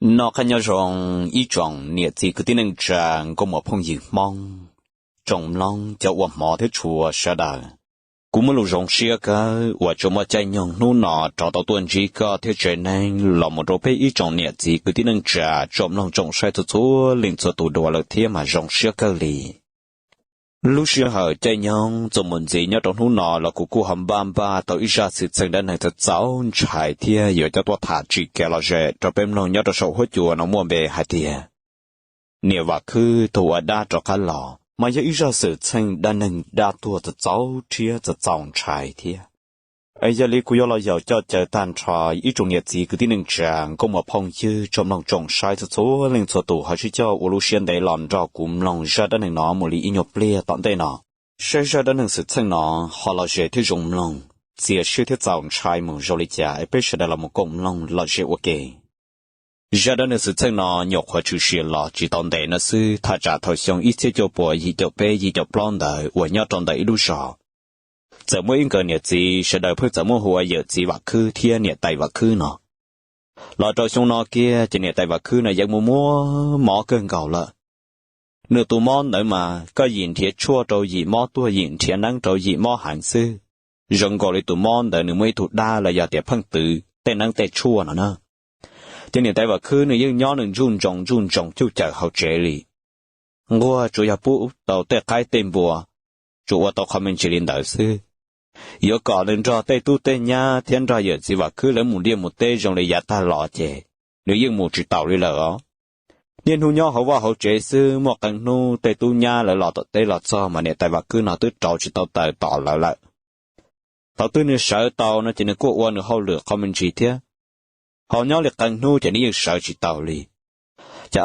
Noj qab nyob zoo ib tsoom niam txiv kwv tij neej tsa, nkauj muam phooj ywg Hmoob, tsoom mloog cov uas hmov thiab tshua sawv daws. Kuv muaj lus zoo siab kawg uas tsuas muaj caij nyoog hnub no rov tau tuaj ntsib koj thiab tsev neeg los mus rau peb ib tsoom niam txiv kwv tij neej tsa, tsoom mloog tsoom saib txhua txhua leej txhua tus dua lawm thiab mas zoo siab kawg li. Lub sij hawm caij nyoog txuas mus ntxiv nyob rau hnub no los kuv kuj ho npaj npaj tau ib zaj xwm txheej dab neeg txaus txaus ntshai thiab yuav coj tuaj tham tsim kev lom zem rau peb mloog nyob rau saum huab cua no muaj npe hais tias Niam Vam Khwb tuag ua dab rov qab los, mas yog ib zaj xwm txheej dab neeg dab tuag txaus txaus rhiab txaus txaus ntshai thiab. Es yog li kuv yuav los yaum coj caw tag nrho ib tsoom niam txiv kwv tij neej tsa, nkauj muam phooj ywg, tsoom mloog tsoom saib txhua txhua leej txhua tus ho sib coj ua lub siab ntev los nrog kuv mloog zaj dab neeg no mus li ib nyuag pliag tom ntej no, saib zaj dab neeg xwm txheej no ho lom zem thiab zoo mloog, txias siab thiab txaus ntshai mus zoo li cas es peb sawv daws los mus koom mloog lom zem ua ke. Zaj dab neeg xwm txheej no nyuam qhuav tshwm sim los tsis tau ntev no xwb, thaj tsam thaum xyoo ib txhiab cuaj puas yim caum peb yim caum plaub ntawd uas nyob rau ntawm ib lub zos, txawm muaj ib nkawm niam txiv sawv daws pheej txawm muaj hu ua yawm txiv Vam Khwb thiab niam tais Vam Khwb no. Los rau xyoo no kiag ces niam tais Vam Khwb no yeej muaj muaj mob kawg nkaus lawm. Nws tus mob ntawd mas koj yim nrhiav tshuaj rau yim mob tuag, yim nrhiav neeb rau yim mob heev xwb. Zoo nkaus li tus mob ntawd nws muaj ib tug dab los yog tias pheej twv tej neeb tej tshuaj no na. Ces niam tais Vam Khwb nws yeej nyob nws ntsuj ntsoov ntsuj ntsoov cuj cawm hauv tsev li. Nquag tsuas yog pub tau tej qaib tej npua, tsuas ua tau qhov me ntsis li ntawd xwb. Yuav kom nws nrog tej tub tej nyab thiab nrog yawm txiv Vam Khwb lawv mus liaj mus teb zoo li yav tag los ces nws yeej mus tsis taus li lawm os. Niaj hnub nyob hauv vaj hauv tsev xwb, muaj qee hnub tej tub nyab lawv los tom teb los txog mas niam tais Vam Khwb no twb rauv tsis tau taws tos lawv lawm. Thaum twg nws sawv tau no ces nws kuj ua nws hauj lwm qhov me ntsis thiab. Ho nyob li qee hnub ces nws yeej sawv tsis tau li. Ces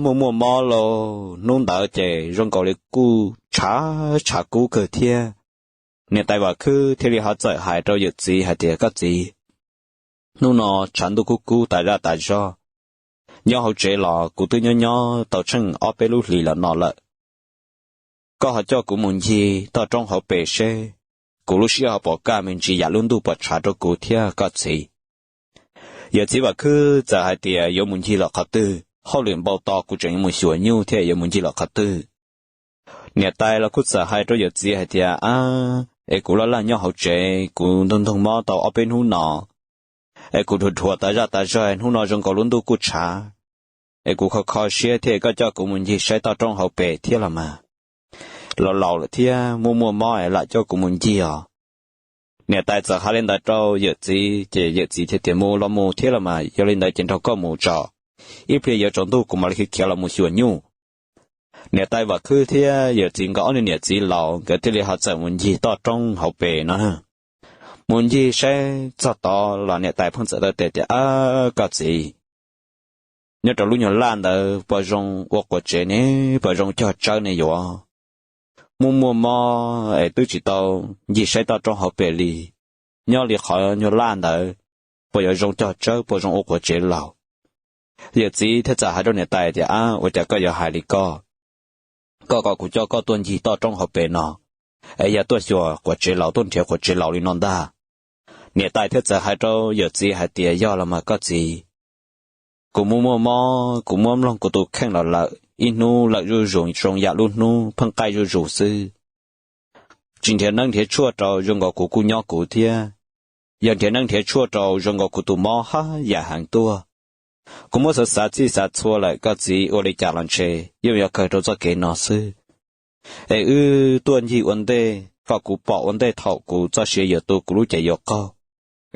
muaj muaj mob lauj, hnub ntawd ces zoo nkaus li kuj tshav tshav kub kawg thiab. Niam tais Vam Khwb thiaj li ho txawm hais rau yawm txiv hais tias, Koj txiv, hnub no tshav ntuj kub kub tas zaj tas zog, nyob hauv tsev los kuv twb nyob nyob tau tsheej ob peb lub hlis los no lawm. Koj ho coj kuv mus ncig toj roob hauv pes seb kuv lub siab ho puas kaj me ntsis yam lub ntuj puas tshav rau kuv thiab koj txiv. Yawm txiv Vam Khwb txawm hais tias, Yuav mus ncig lawm qhov twg? Hauj lwm npau taws kuv tseem yuav mus xyuas nyuj thiab yuav mus ncig lawm qhov twg? Niam tais los kuj txawm hais rau yawm txiv hais tias, Ab, es kuv laj laj nyob hauv tsev, kuv ntuag ntuag mob tau ob peb hnub no, es kuv dhuav dhuav tas zaj tas zog, hnub no zoo nkaus lub ntuj kuj tshav, es kuv kho kho siab thiab, koj coj kuv mus ncig saib toj roob hauv pes thiab los mas, laus laus lawm thiab muaj muaj mob es lam coj kuv mus ncig os. Niam tais txawm hais li ntawd rau yawm txiv ces yawm txiv thiaj tias, Mus los mus thiab los mas, yog li ntawd ces nrog koj mus tso, ib pliag yuav tsaus ntuj kuv mam li khiav khiav los mus xyuas nyuj. Niam tais Vam Khwb thiab yawm txiv nkawd ob niag niam txiv laus nkawd thiaj li ho txawm mus ncig toj roob hauv pes no. Mus ncig saib txog tod los niam tais pheej txawm tau tias, Ab, koj txiv, nyob rau lub nyuag laj ntawd puas zoo ua quav tsev ne, puas zoo cog tsawb ne yuav? Muaj muaj mob es twb tsis tau ncig saib toj roob hauv pes li, nyob li qhov nyuag laj ntawd puas yuav zoo cog tsawb, puas zoo ua quav tsev lauj? Yawm txiv thiaj txawm hais rau niam tais tias, Ab, ua cas koj yuav hais li koj? Koj kom kuv coj koj tuaj ncig toj roob hauv pes no, es yog tuaj xyuas quav tsev lauj, tuaj nrhiav quav tsev lauj li no ntag. Niam tais thiaj txawm hais rau yawm txiv hais tias, Yog los mas koj txiv, kuv muaj muaj mob, kuv muab mloog kuv tus kheej los lawm, ib hnub lawm zuj zus zoo yam lub hnub, pheej qaij zuj zus xwb. Tsis nrhiav neeb nrhiav tshuaj rau zoo nkaus kuv kuj nyob kuv thiab, yog nrhiav neeb nrhiav tshuaj rau zoo nkaus kuv tus mob haj yam heev tuaj. Kuv muab xav xav txhij xav txhua lawm koj txiv, ua li cas los ntshe yeej yuav kawg rau txoj kev no xwb. Es wb tuaj ncig ua ntej kom kuv pom ua ntej thaum kuv txoj sia yuav tu, kuv lub cev yuav qaug,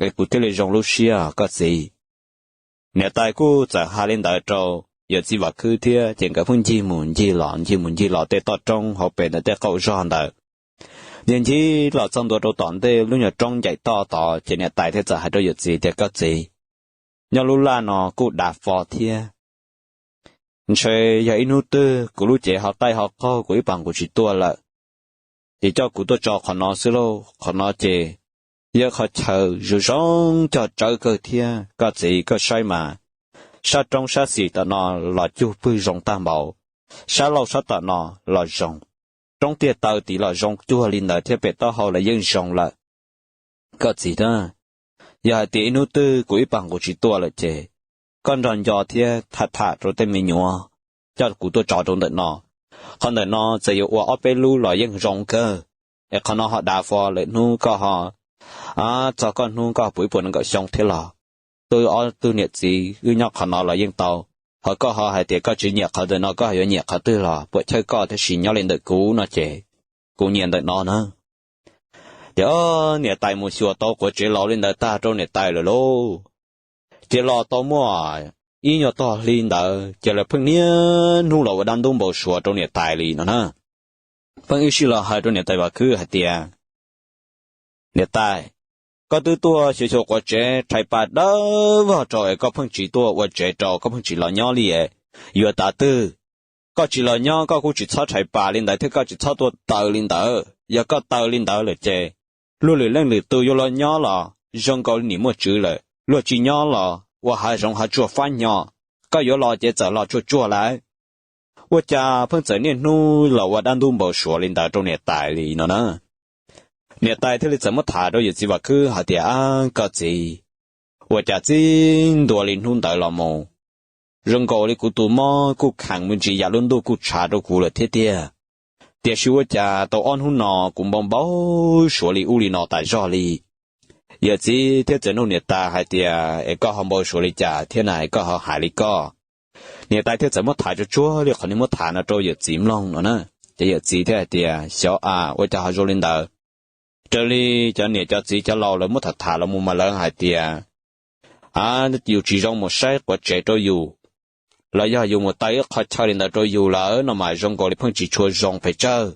es kuv thiaj li zoo lub siab koj txiv. Niam tais kuj txawm hais li ntawd rau yawm txiv Vam Khwb thiab ces nkawd pheej ncig mus ncig los, ncig mus ncig los tej toj roob hauv pes ntawm tej qaum zog ntawd. Ncig ncig los txog ntua rau tom ntej lub nyuag roob ncaim toj tod ces niam tais thiaj txawm hais rau yawm txiv tias, Koj txiv, nyob lub laj no kuj dav fo thiab, ntshe yog ib hnub twg kuv lub cev ho qaij ho qaug, kuv ib pas nqus tsis tuaj lawm, ces coj kuv tuaj tso qhov no xwb lauj. Qhov no ces yog qhov chaw zoo zoo cog tsawb kawg thiab. Koj txiv, koj saib mas, sab roob sab xis tom no los cug pwg zoo tag npaum, sab laug sab tom no los zoo, roob tiaj taw tid los zoo cuag li ntawd thiab, pem taub hau los yeej zoo lawm. Koj txiv a, yog hais tias ib hnub twg kuv ib pas nqus tsis tuaj lawm ces koj nrog nco thiab tham tham rau tej me nyuam, coj kuv tuaj tso rau ntawm no. Qhov ntawm no txawm yuav ua ob peb lub los yeej zoo kawg. Es qhov no ho dav fo, lwm hnub koj ho txog koj hnub koj ho pum ib puas nees nkaum xyoo thiab los, twb ob tug niam txiv wb nyob qhov no los yeej tau. Ho koj ho hais tias koj tsis nyiam qhov ntawm no, koj ho yuav nyiam qhov twg los puam chawj koj, tab sis nyob li ntawm kuv no ces kuv nyiam ntawm no na. Ces niam tais mus xyuas tau quav tsev laus li ntawd tag rau niam tais lawm lauj, ces los tau muaj ib nyuag tog hli ntawd ces lawv pheej niaj hnub los ua dab ntub npau suav rau niam tais li no na. Pheej ib sij los hais rau niam tais Vam Khwb hais tias, Niam tais, koj twb tuaj xyuas xyuas quav tsev rhais pas dawb vog rau es koj pheej tsis tuaj ua tsev rau, koj pheej tsis los nyob li es yuav tav twg? Koj tsis los nyob koj kuj tsis txhob rhais pas li ntawd thiab koj tsis txhob tuaj taws li ntawd. Yog koj taws li ntawd lawm ces luag lwm leej lwm tus yuav los nyob los zoo nkaus li nim muaj tswv lawm, luag tsis nyob los ua hav zoov hav tsuag fab hnyo. Koj yuav los ces txawm los tsuag tsuag lawm. Ua cas pheej txawm niaj hnub los ua dab ntub npau suav li ntawd rau niam tais li no na. Niam tais thiaj li txawm muab tham rau yawm txiv Vam Khwb hais tias, Ab koj txiv, ua cas txij ntua li hnub ntawd los mus zoo nkaus li kuv tus mob kuj kheev me ntsis yam lub ntuj kuj tshav rau kuv lawm thiab tiag. Tiam sis ua cas tau ob hnub no kuv npau npau suav li ub li no tas zog li. Yawm txiv thiaj txawm nug niam tais hais tias, Es koj ho npau suav li cas thiab na, koj ho hais li koj? Niam tais thiaj txawm muab tham tsuag tsuag li qhov niag muab tham no rau yawm txiv mloog no na. Ces yawm txiv thiaj hais tias, Xyov a, ua cas ho zoo li ntawd. Raws li cov niam cov txiv cov laus lawv muab tham tham los mus mas lawv hais tias, A, yus tsis zoo mus saib quav tsev rau yus, los yog yus mus taws ib qho chaw li ntawd rau yus lawm no mas zoo nkaus li pheej tsis tshua zoo pes tsawg.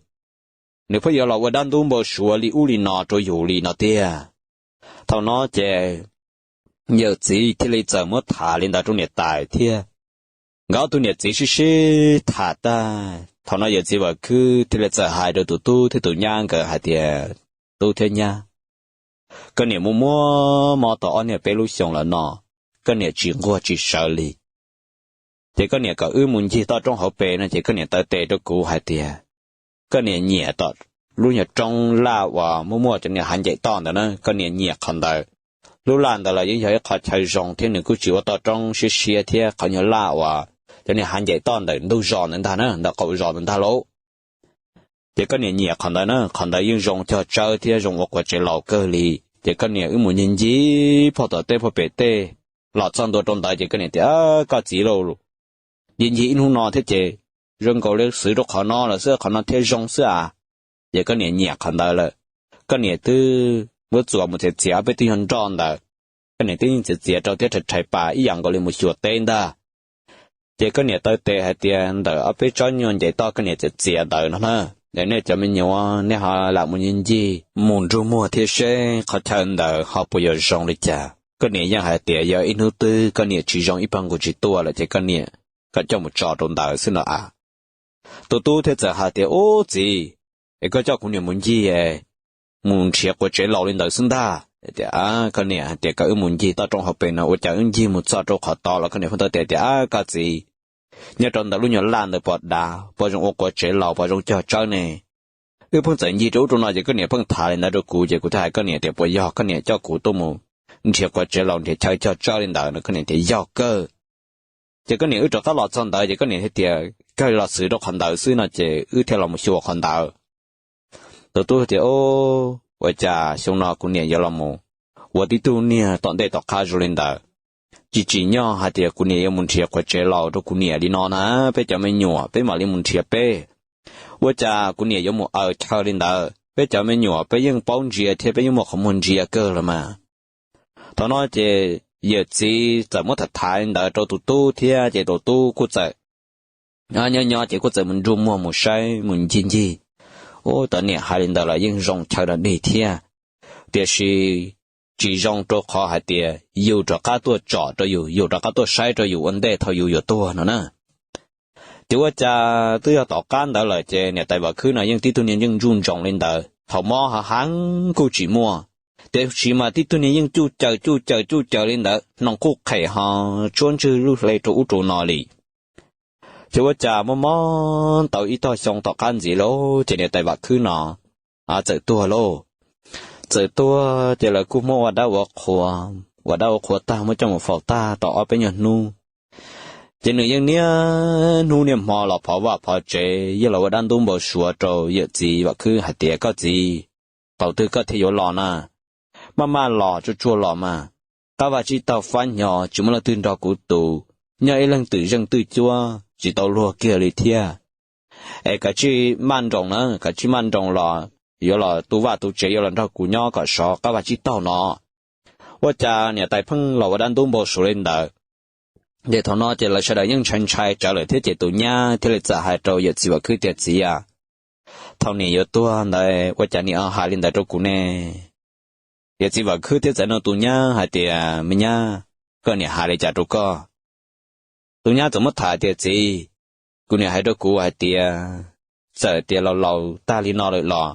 Nws pheej yuav los ua dab ntub npau suav li ub li no rau yus li no tiag. Thaum no ces yawm txiv thiaj li txawm muab tham li ntawd rau niam tais thiab. Nkawd ob tug niam txiv sib sib tham tag, thaum no yawm txiv Vam Khwb thiaj li txawm hais rau tus tub thiab tus nyab nkawd hais tias, Tub thiab nyab, koj niam mus muab mob tau ob niag peb lub xyoo lawm no, koj niam tsis nquag tsis sawv li. Ces koj niam kom wb mus ncig toj roob hauv pes no ces koj niam taw tes rau kuv hais tias, koj niam nyiam tom lub nyuag roob laj uas muaj muaj cov niag hav ncaim toj ntawd na, koj niam nyiam qhov ntawd. Lub laj ntawd los yeej yog ib qho chaw zoo thiab nws kuj tsis ua toj roob siab siab thiab qhov nyuag laj uas cov niag hav ncaim toj ntawm ntug zos ntawd ntag na, ntawm qaum zos ntawd ntag lauj. Ces koj niam nyiam qhov ntawd na, qhov ntawd yeej zoo cog tsawb thiab zoo ua quav tsev laus kawg li. Ces koj niam wb mus ncig ncig phoj tom tej phoj pem tej, los txog ntua rau ntawd ces koj niam tias, Koj txiv lauj, ncig ncig ib hnub no thiab ces zoo nkaus li xwv rau qhov no lawm xwb, qhov no thiaj zoo xwb a. Ces koj niam nyiam qhov ntawd lawm, koj niam twb muab txuas mus txiav txiav peb twb yog nroj ntawd, koj niam twb yeej txiav txiav rau thiab rhais rhais pas ib yam nkaus li mus xyuas teb ntag. Ces koj niam taw tes hais tias, Ntawm ob peb tsob nyuag ncaim toj koj niam txiav txiav ntawd no na, nej cov me nyuam nej ho lam mus ncig ncig mus nrug muag thiab seb qhov chaw ntawd ho puas yuav zoo li cas. Koj niam yeej hais tias yog ib hnub twg koj niam tsis zoo ib pawg nqus tsis tuaj lawm ces koj niam kom coj mus tso rau ntawd xwb no a. Tus tub thiaj txawm hais tias, Ub txiv, es koj coj kuv niam mus ncig, mus nrhiav quav tsev laus li ntawd xwb ntag. Tias, Koj niam hais tias kom wb mus ncig toj roob hauv pes no, ua cas wb ncig mus txog rau qhov tod los koj niam pheej taw tes tias, Ab koj txiv, nyob rau ntawm lub nyuag laj ntawd pom dav, pom zoo ua quav tsev laus, pom zoo cog tsawb ne. Wb pheej txawm ncig rau ub rau no ces koj niam pheej tham li ntawd rau kuv ces kuv thiaj hais koj niam tias, Puas yog koj niam coj kuv tuaj mus nrhiav quav tsev laus nrhiav chaw cog tsawb li ntawd no? Koj niam tias, Yog kawg. Ces koj niam wb rov qab los txog ntawd ces koj niam hais tias, Kawg los xwv rau qhov ntawd xwb no ces wb thiaj los mus xyuas qhov ntawd. Tus tub tias, Ua cas xyoo no kuv niam yuav los mus ua tib tug niag tom ntej tom qab zoo li ntawd? Tsis tsim nyog hais tias kuv niam yuav mus nrhiav quav tsev laus rau kuv niam li no na, peb cov me nyuam peb mam li mus nrhiav peb. Ua cas kuv niam yuav mus aws chaw li ntawd? Peb cov me nyuam peb yeej paub ntsia thiab peb yeej muaj qhov muag ntsia kawg los mas. Thaum no ces yawm txiv txawm muab tham tham li ntawd rau tus tub thiab ces tus tub kuj txawm nyob nyob ces kuj txawm mus nrug muag mus saib mus ncig ncig. Ub, tau niam hais li ntawd los yeej zoo chaw dog dig thiab, tiam sis tsis zoo rau qhov hais tias yus rov qab tuaj tsom rau yus, yus rov qab tuaj saib rau yus ua ntej thaum yus yuav tuag no na. Ces ua cas twb yog tom qab ntawd lawm ces niam tais Vam Khwb no yeej tib tug niag yeej ntsuj ntsoov li ntawd, thaum mob hav heev kuj tsis muaj, tiam sis mas tib tug niag yeej cuj caws cuj caws cuj caws li ntawd, hnoos quj qhem ho tsuab ntswg lub hle rau ub rau no li. Ces ua cas mob mob tau ib tog xyoo tom qab ntxiv lauj ces niam tais Vam Khwb no txawm tuag lauj. Txawm tuag ces lawv kuj muab ua dab ua qhua, ua dab ua qhua tag muab coj mus faus tag tau ob peb nyuag hnub, Ces nws yeej niaj hnub niaj hmo los phov vaj phov tsev, yeej los ua dab ntub npau suav rau yawm txiv Vam Khwb hais tias, Koj txiv, thaum twg koj thiaj yuav los na? Maj maj los tsuag tsuag los mas, qab vaj tsib taug fab hnyo tsis muaj leej twg nrog kuv tus, nyob ib leeg twm zeej twj cuab tsis tau luag kiag li thiab. Es kav tsij maj nroos na, kav tsij maj nroos los yuav los tu vaj tu tsev, yuav los nrog kuv nyob kom sov qab vaj tsib taug no. Ua cas niam tais pheej los ua dab ntub npau suav li ntawd. Ces thaum no ces lawv sawv daws yeej ntshai ntshai tsawv lawm thiab, ces tus nyab thiaj li txawm hais rau yawm txiv Vam Khwb tias, Txiv a, thaum niam yuav tuag ntawd ua cas niam ho hais li ntawd rau kuv ne? Yawm txiv Vam Khwb thiaj txawm nug tus nyab hais tias, Me nyab, koj niam hais li cas rau koj? Tus nyab txawm muab tham tias, Txiv, kuv niam hais rau kuv hais tias, txawm tias laus laus tag li no lawm los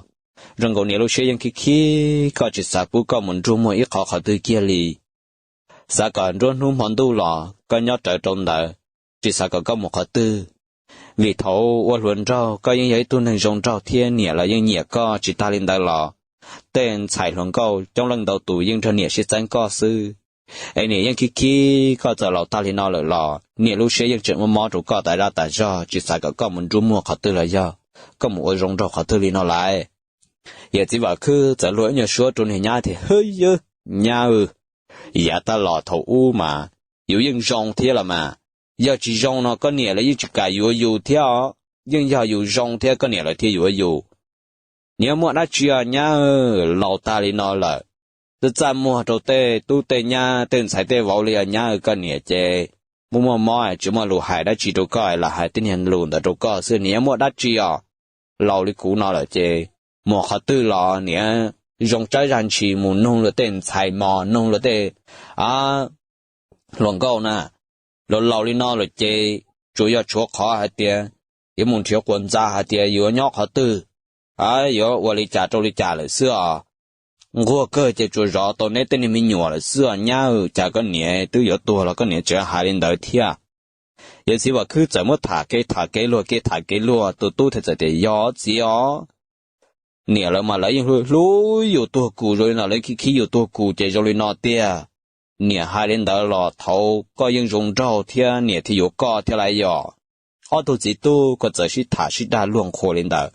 zoo nkaus niam lub siab yeej khib khib koj, tsis xav pub koj mus nrug muag ib qho qhov twg kiag li. Xav kom nruab hnub hmo ntuj los koj nyob rawv rau ntawd, tsis xav kom koj mus qhov twg. Vim thaum ua hluas nraug koj yeej yog ib tug neeg zoo nraug thiab niam los yeej nyiam koj, tsis tag li ntawd los tej ntxhais hluas nkauj coob leej ntau tus yeej nrog niam sib txeeb koj xwb. Es niam yeej khib khib koj, txawm laus tag li no lawm los niam lub siab yeej tseem muaj mob rau koj tas zaj tas zog, tsis xav kom koj mus nruab muag qhov twg los yog koj mus ua zoo nraug qhov twg li no lawm. Yawm txiv Vam Khwb txawm luag ib nyuag suab rau niag nyab tias, Hwb, yawg nyab, yav tag los thaum ub mas yus yeej zoo thiab los mas, yog tsis zoo no koj niam lawv yeej tsis kam yuav yus thiab os. Yeej yog yus zoo thiab koj niam lawv thiaj yuav yus. Niam muaj dab tsi os nyab, laus tag li no lawm, txaj txaj muag rau tej tub tej nyab tej ntxhais tej vauv li os nyab. Koj niam ces muaj muaj mob tsis muaj lus hais dab tsi rau koj, lam hais tej niag lus ntawd rau koj xwb. Niam muaj dab tsi os, laus li kuv no lawm ces mus qhov twg los niam zoo tsawb zag ntshis, mus nug luag tej ntxhais mos, nug luag tej hluas nkauj na. Laus laus li no lawm ces tsuas yog tshuav qhov hais tias yuav mus nrhiav quas ntxa hais tias yuav nyob qhov twg, yuav ua li cas rau li cas lawm xwb os. Nquag kawg ces tsuas zov tau neb tej niag me nyuam lawm xwb os nyab. Cas koj niam twb yuav tuag los koj niam tseem hais li ntawd thiab? Yawm txiv Vam Khwb txawm muab tham kev tham kev luag, kev tham kev luag, tus tub thiaj txawm tias, Yog txiv os, niam lawv mas lawv yeej hlub hlub yus tuag kum zoo li no, lawv khib khib yus tuag kum ces zoo li no tiag. Niam hais li ntawd los thaum koj yeej zoo nraug thiab niam thiaj yuav koj thiab lauj. Yog ob tug txiv tub ko txawm sib tham sib dag luag nqhuas li ntawd.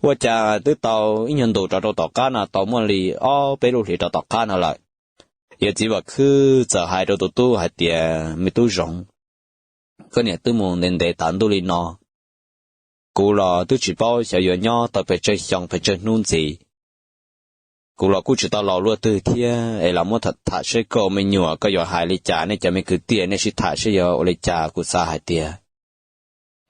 Ua cas twb tau ib nyuag ntus rov rau tom qab no, tau muaj li ob peb lub hlis rau tom qab no lawm, yawm txiv Vam Khwb txawm hais rau tus tub hais tias, Me tub Zoov, koj niam twb mus ntev ntev tas ntuj li no, kuv los twb tsis paub xyov yuav nyob tau pes tsawg xyoo pes tsawg hnub ntxiv. Kuv los kuj tsis tau laus luaj twg thiab, es los muab tham seb koj me nyuam koj yuav hais li cas, nej cov me kwv tij nej sib tham seb yuav ua li cas. Kuv xav hais tias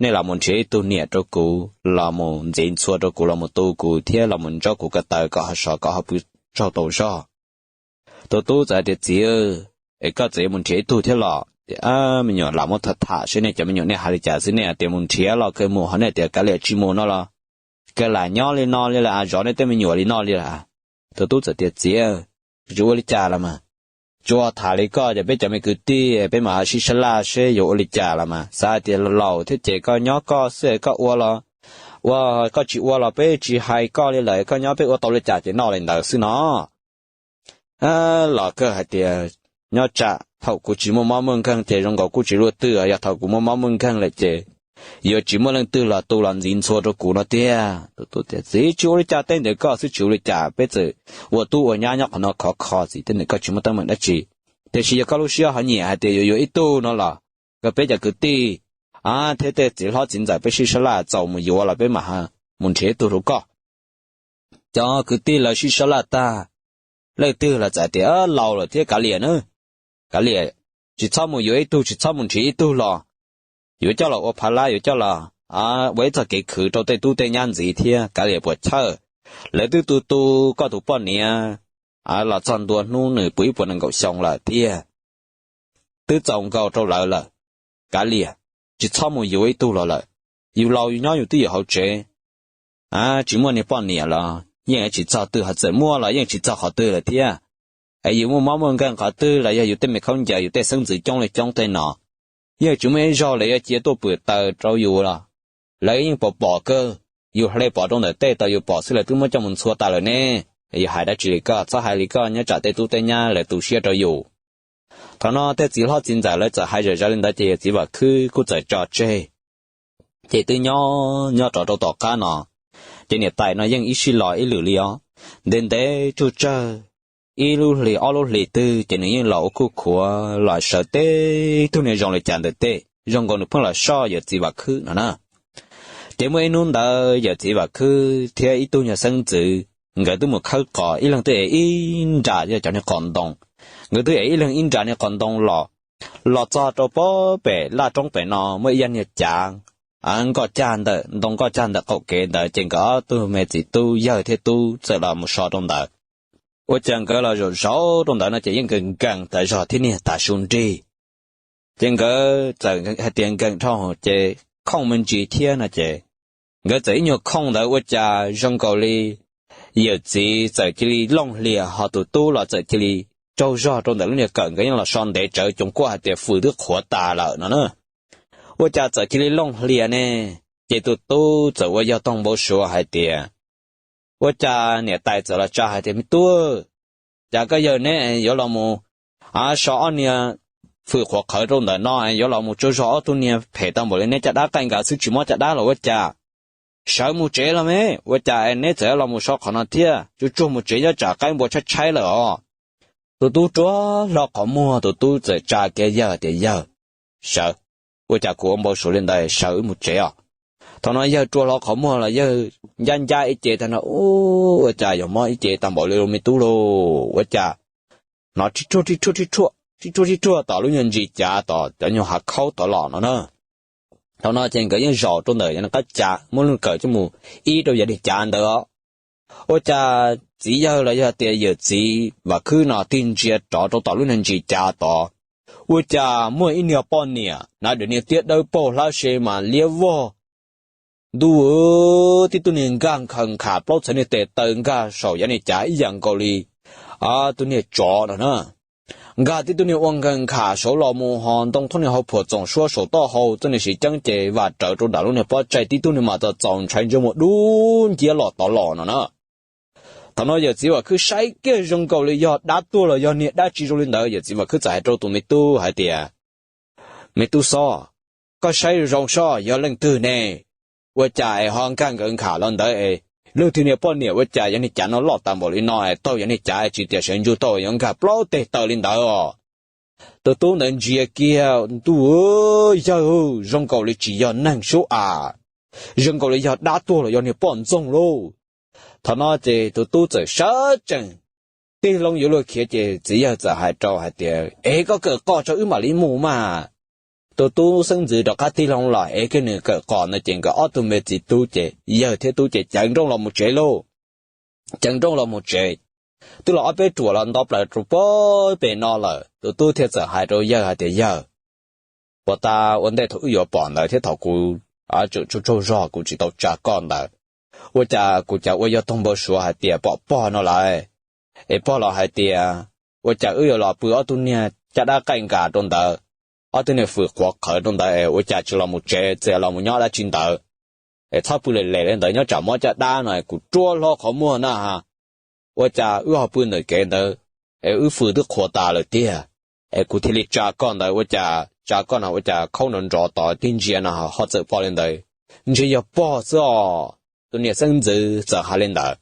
nej los mus nrhiav ib tug niam rau kuv, los mus ntxiv ntxhua rau kuv, los mus tu kuv thiab los mus ntsob kuv ko taw kom ho sov kom ho pw tsaug tau zog. Tus tub txawm hais tias, Txiv, es koj txawm yuav mus nrhiav ib tug thiab los? Me nyuam, lam muab tham tham seb nej cov me nyuam nej hais li cas xwb, nej tias mus nrhiav los kawg mus, ho nej tias kav liam tsis mus no los kawg lam nyob li no li lawm, zov nej tej me nyuam li no li lawm. Tus tub txawm tias, Txiv, tsis ua li cas los mas, tsuas tham li koj ces peb cov me kwv tij peb mam sib sab laj seb yuav ua li cas los mas. Xav hais tias laus thiab ces koj nyob koj xwb, koj ua los ua, koj tsis ua los peb tsis hais koj li lawm, koj nyob peb ua tau li cas ces noj li ntawd xwb no. Los kawg hais tias, Nyob tsam thaum kuv tsis muaj mob muaj nkeeg ces zoo nkaus kuj tsis luaj twg, yog thaum kuv muaj mob muaj nkeeg lawm ces yuav tsis muaj leej twg los tu los ntxiv ntxhua rau kuv no tiag. Tus tub tias, Txiv, tsis ua li cas, tej ntawd koj xwb, tsis ua li cas, peb txawm ua tub ua nyab nyob qhov no khov kho, txiv, tej ntawd koj tsis muaj teeb meem dab tsi. Tiam sis yog koj lub siab ho nyiam hais tias yuav yuav ib tug no los, koj peb cov kwv tij thiab tej txiv hlob txiv ntxawm peb sib sab laj txaus mus yuav los peb mam mus nrhiav ib tug rau koj. Cov kwv tij lawv sib sab laj tag, leej twg los txawm tias, Laus lawm thiab kav liam na, kav liam, tsis txhob mus yuav ib tug, tsis txhob mus nrhiav ib tug los, yuav coj los ua phav lab, yuav coj los ua ib txoj kev khwv rau tej tub tej nyab ntxiv thiab, kav liam puas chawj. Lawv twb tu tu koj tus poj niam los txog ntua hnub nws puv ib puas nees nkaum xyoo lawm tiag, twb txaus nkaus rau lawv lawm. Kav liam, tsis txhob mus yuav ib tug los lawm. Yus laus yus nyob yus twb yuav hauv tsev, tsis muaj niag poj niam los yeej tsis txog twg, ho txawm muaj los yeej tsis txog qhov twg lawm thiab. Es yus muaj mob muaj nkeeg qhov twg los yog yus tej me khaub ncaws, yus tej xeeb ntxwv coob li coob tej no, yeej tsis muaj ib zaug lawv yuav cia tuaj pwm taws rau yus los. Lawv yeej pom pom kawg, yus hle pom rau ntawm tej tau yus pom xwb lawv twb muab coj mus ntxhua tas lawm ne. Yus hais dab tsi li koj, txhob hais li koj, nyob tsam tej tub tej nyab lawv tu siab rau yus. Thaum no tej txiv hlob txiv ntxawm lawv txawm hais zom zaws li ntawd ces yawm txiv Vam Khwb kuj txawm tso tseg. Ces twb nyob nyob rov rau tom qab no, ces niam tais no yeej ib sij los ib lwm li os. Ntev ntev tsuj tsawg, ib lub hlis ob lub hlis twg ces nws yeej los ua kuj khuav los sawv teb tug niag zoo li cas ntawm tej zoo nkaus nws pheej los soj yawm txiv Vam Khwb no na. Ces muaj ib hnub ntawd yawm txiv Vam Khwb thiab ib tug nyuag xeeb ntxwv, nkawd twb mus khawb qos, ib leeg twb ev ib nra cov niag qos ntoo. Nkawd twb ev ib leeg ib nra niag qos ntoo los. Los txog rau pem laj roob pem no muaj ib yam niag cav nkoj cag ntawm ntoo nkoj cag ntawm qaum kev ntawd, ces nkawd ob tug me txiv tub yawg thiab tub txawm los mus so rau ntawd. Ua cas nkawd los zaum zaum rau ntawd no ces yeej nkees nkees tas zog thiab niag tas su nrig. Ces nkawd txawm hais tias nkees dhau ces khooj me ntsis thiab no ces nkawd txawm ib nyuag khooj ntawd ua cas zoo nkaus li yawm txiv txawm cia li looj hlias, ho tus tub los txawm cia li tsaug zog rau ntawm lub niag kawm, nkawd yeej los so ntev tsawv, coos kuaj hais tias fws twb qhuav tas lawm no na. Ua cas txawm cia li looj hlias ne? Ces tus tub txawm ua yog toog npau suav hais tias, ua cas niam tais txawm los tsa hais tias, me tub, cas koj yawg neb yuav los mus so ob niag fws qhuav qhawv rau ntawm no, yuav los mus tsaug zog ob tug niag phem tau npaum li, neb caj dab qaij nkas xwb tsis mob caj dab los ua cas? Sawv mus tsev los me, ua cas neb txawm los mus so qhov no thiab? Tsuag tsuag mus tsev, nyob tsam qaib npua tshaib tshaib lawm os. Tus tub rua hlo qhov muag, tus tub txawm tsa kiag yawg tias, yawg, sawv, ua cas kuv ua npau suav li ntawd, sawv wb mus tsev os. Thaum no yawg rua hlo qhov muag los yawg ncab ncab ib ce tag no, ua cas yuav mob ib ce tag npaum li lauj me tub lauj, ua cas hnov rib ruag rib ruag rib ruag tom lub nyuag ntsis cav tom cov nyuag hav khaub tod los no na. Thaum no ces nkawd yeej zaum rau ntawm qab cav muab lub kawm coj mus ib rau yav niag cav ntawd os. Ua cas txiv yawg los yog tias yawm txiv Vam Khwb no tig ntsia rov rau tom lub niag ntsis cav tod, ua cas muaj ib niag poj niam hnav daim niag tiab dawb paug hlab se mas liab vog. Ntuj, tib tug niag nkag nkhaws nkham plaub txhais niag tes taw nkag saum yav niag cav ib yam nkaus li tus niag tsov no na. Nkag tib tug niag ua nkag nkham saud los mus ho ntoo thooj niag hau phuam txoom suab saum taub hau, txoj niag siv ceeb ces vam rawv rau nram lub niag pob tsaig, tib tug niag mas txaus txaus ntshai ntsej muag dub nciab los tod los no na. Thaum no yawm txiv Vam Khwb saib kiag zoo nkaus li yog dab tuag los yog niag dab tsi zoo li ntawd, yawm txiv Vam Khwb txawm hais rau tus me tub hais tias, me tub xob, koj saib zoo soj yog leej twg ne? Ua cas es ho nkag nkawd nkham los ntawd es leej twg niag poj niam, ua cas yog niag cav no loj tas npaum li no es taug yog niag cav tsis tias sawv ntsug taug yuav nkag plaub teg taw li ntawd os. Tus tub ntawd ntsia kiag, ntuj, yawg, zoo nkaus li tsis yog neeg sub as, zoo nkaus li yog dab tuag los yog niag poj ntxoog lauj. Thaum no ces tus tub txawm sawv tsees tig loo yuav luag khiav ces txiv yawg txawm hais rau hais tias, ev koj kawm qos tso wb mam li mus mas. Tus tub xeeb ntxwv rov qab tig loo los ev kiag nws kawm qos ntawd ces nkawd ob tug me txiv tub ces yawg thiab tub ces ceev nrooj los mus tsev lauj. Ceev nrooj los mus tsev, twb los ob peb ruam los nto plaws rau pem no lawm, tus tub thiaj txawm hais rau yawg hais tias, yawg, puas tas ua ntej thaum wb yuav pom ntawd thiab thaum kuv tsaug tsaug zog kuv tsis tau tsa koj ntawd, ua cas kuv cas ua yog toog npau suav hais tias pom pog no lawm, es pog los hais tias ua cas wb yuav los pw ob tug niag caj dab qaij nkas rau ntawd, ob tug niag fwm qhuav qhawv rau ntawd es ua cas tsis los mus tsev, txawm los mus nyob dab tsi ntawd, es txhob pw lem lem li ntawd nyob tsam mob caj dab no, kuv rua hlo qhov muag na. Ua cas wb ho pw ntawm kev ntawd es wb fwm twb qhuav tas lawm tiag, es kuv thiaj li tsa koj ntawd, ua cas tsa koj no ua cas khaub nrov nrov tod tig ntsia no ho txawm pom li ntawd, ntshe yog pog xwb os. Tus niam xeeb ntxwv txawm hais li ntawd.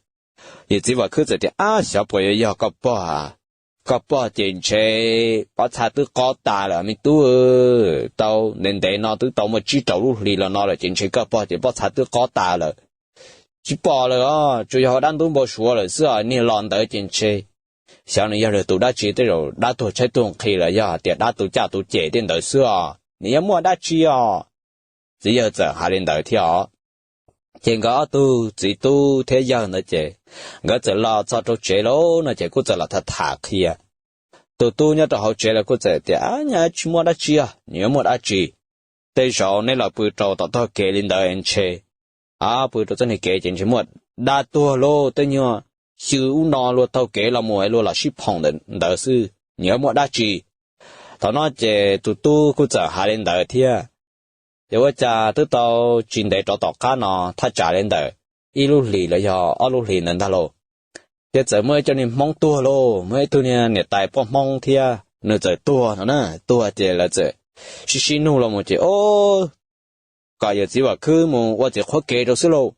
Yawm txiv Vam Khwb txawm tias, ab, xyov puas yuav yog koj pog a, koj pog ces ntshe pob txha twb qob tas lawm me tub, tau ntev ntev no twb tau muaj tsib rau lub hlis los no lawm ces ntshe koj pog ces pob txha twb qob tas lawm, tsis pom lawm os, tsuas yog dab ntub npau suav lawm xwb os, niag los ntawd ces ntshe xyov nws yog tus dab tsi, tej zaum dab tuag tshaib tuag nqhis los yog hais tias dab tu caj tu cem tej ntawd xwb os, nws yuav muaj dab tsi os. Txiv yawg txawm hais li ntawd thiab os. Ces nkawd ob tug txiv tub thiab yawg ntawd ces nkawd txawm los txog rau tsev lauj no ces kuj txawm los tham tham qhia. Tus tub nyob rau hauv tsev los kuj txawm tias, nyaj tsis muaj dab tsi os, nws yuav muaj dab tsi, tej zaum neb los pw rau tom tog kev li ntawd ntshe, pw rau txoj niag kev ces ntshe muaj dab tuag lauj, tej nyuag xyw ub no luag taug kev los mus luag los sib phoom ntawd xwb, nws yuav muaj dab tsi. Thaum no ces tus tub kuj txawm hais li ntawd thiab. Ces ua cas twb tau tsis ntev rov tom qab no thaj tsam li ntawm ib lub hlis los yog ob lub hlis ntawd ntag lauj, ces txawm muaj ib co niag Hmoob tuag lauj, muaj ib tug niag niam tais poj Hmoob thiab nws txawm tuag no na. Tuag ces lawv txawm sib sib nug los mus ces, o, kom yawm txiv Vam Khwb mus ua txiv qhuab kev rau xwb lauj.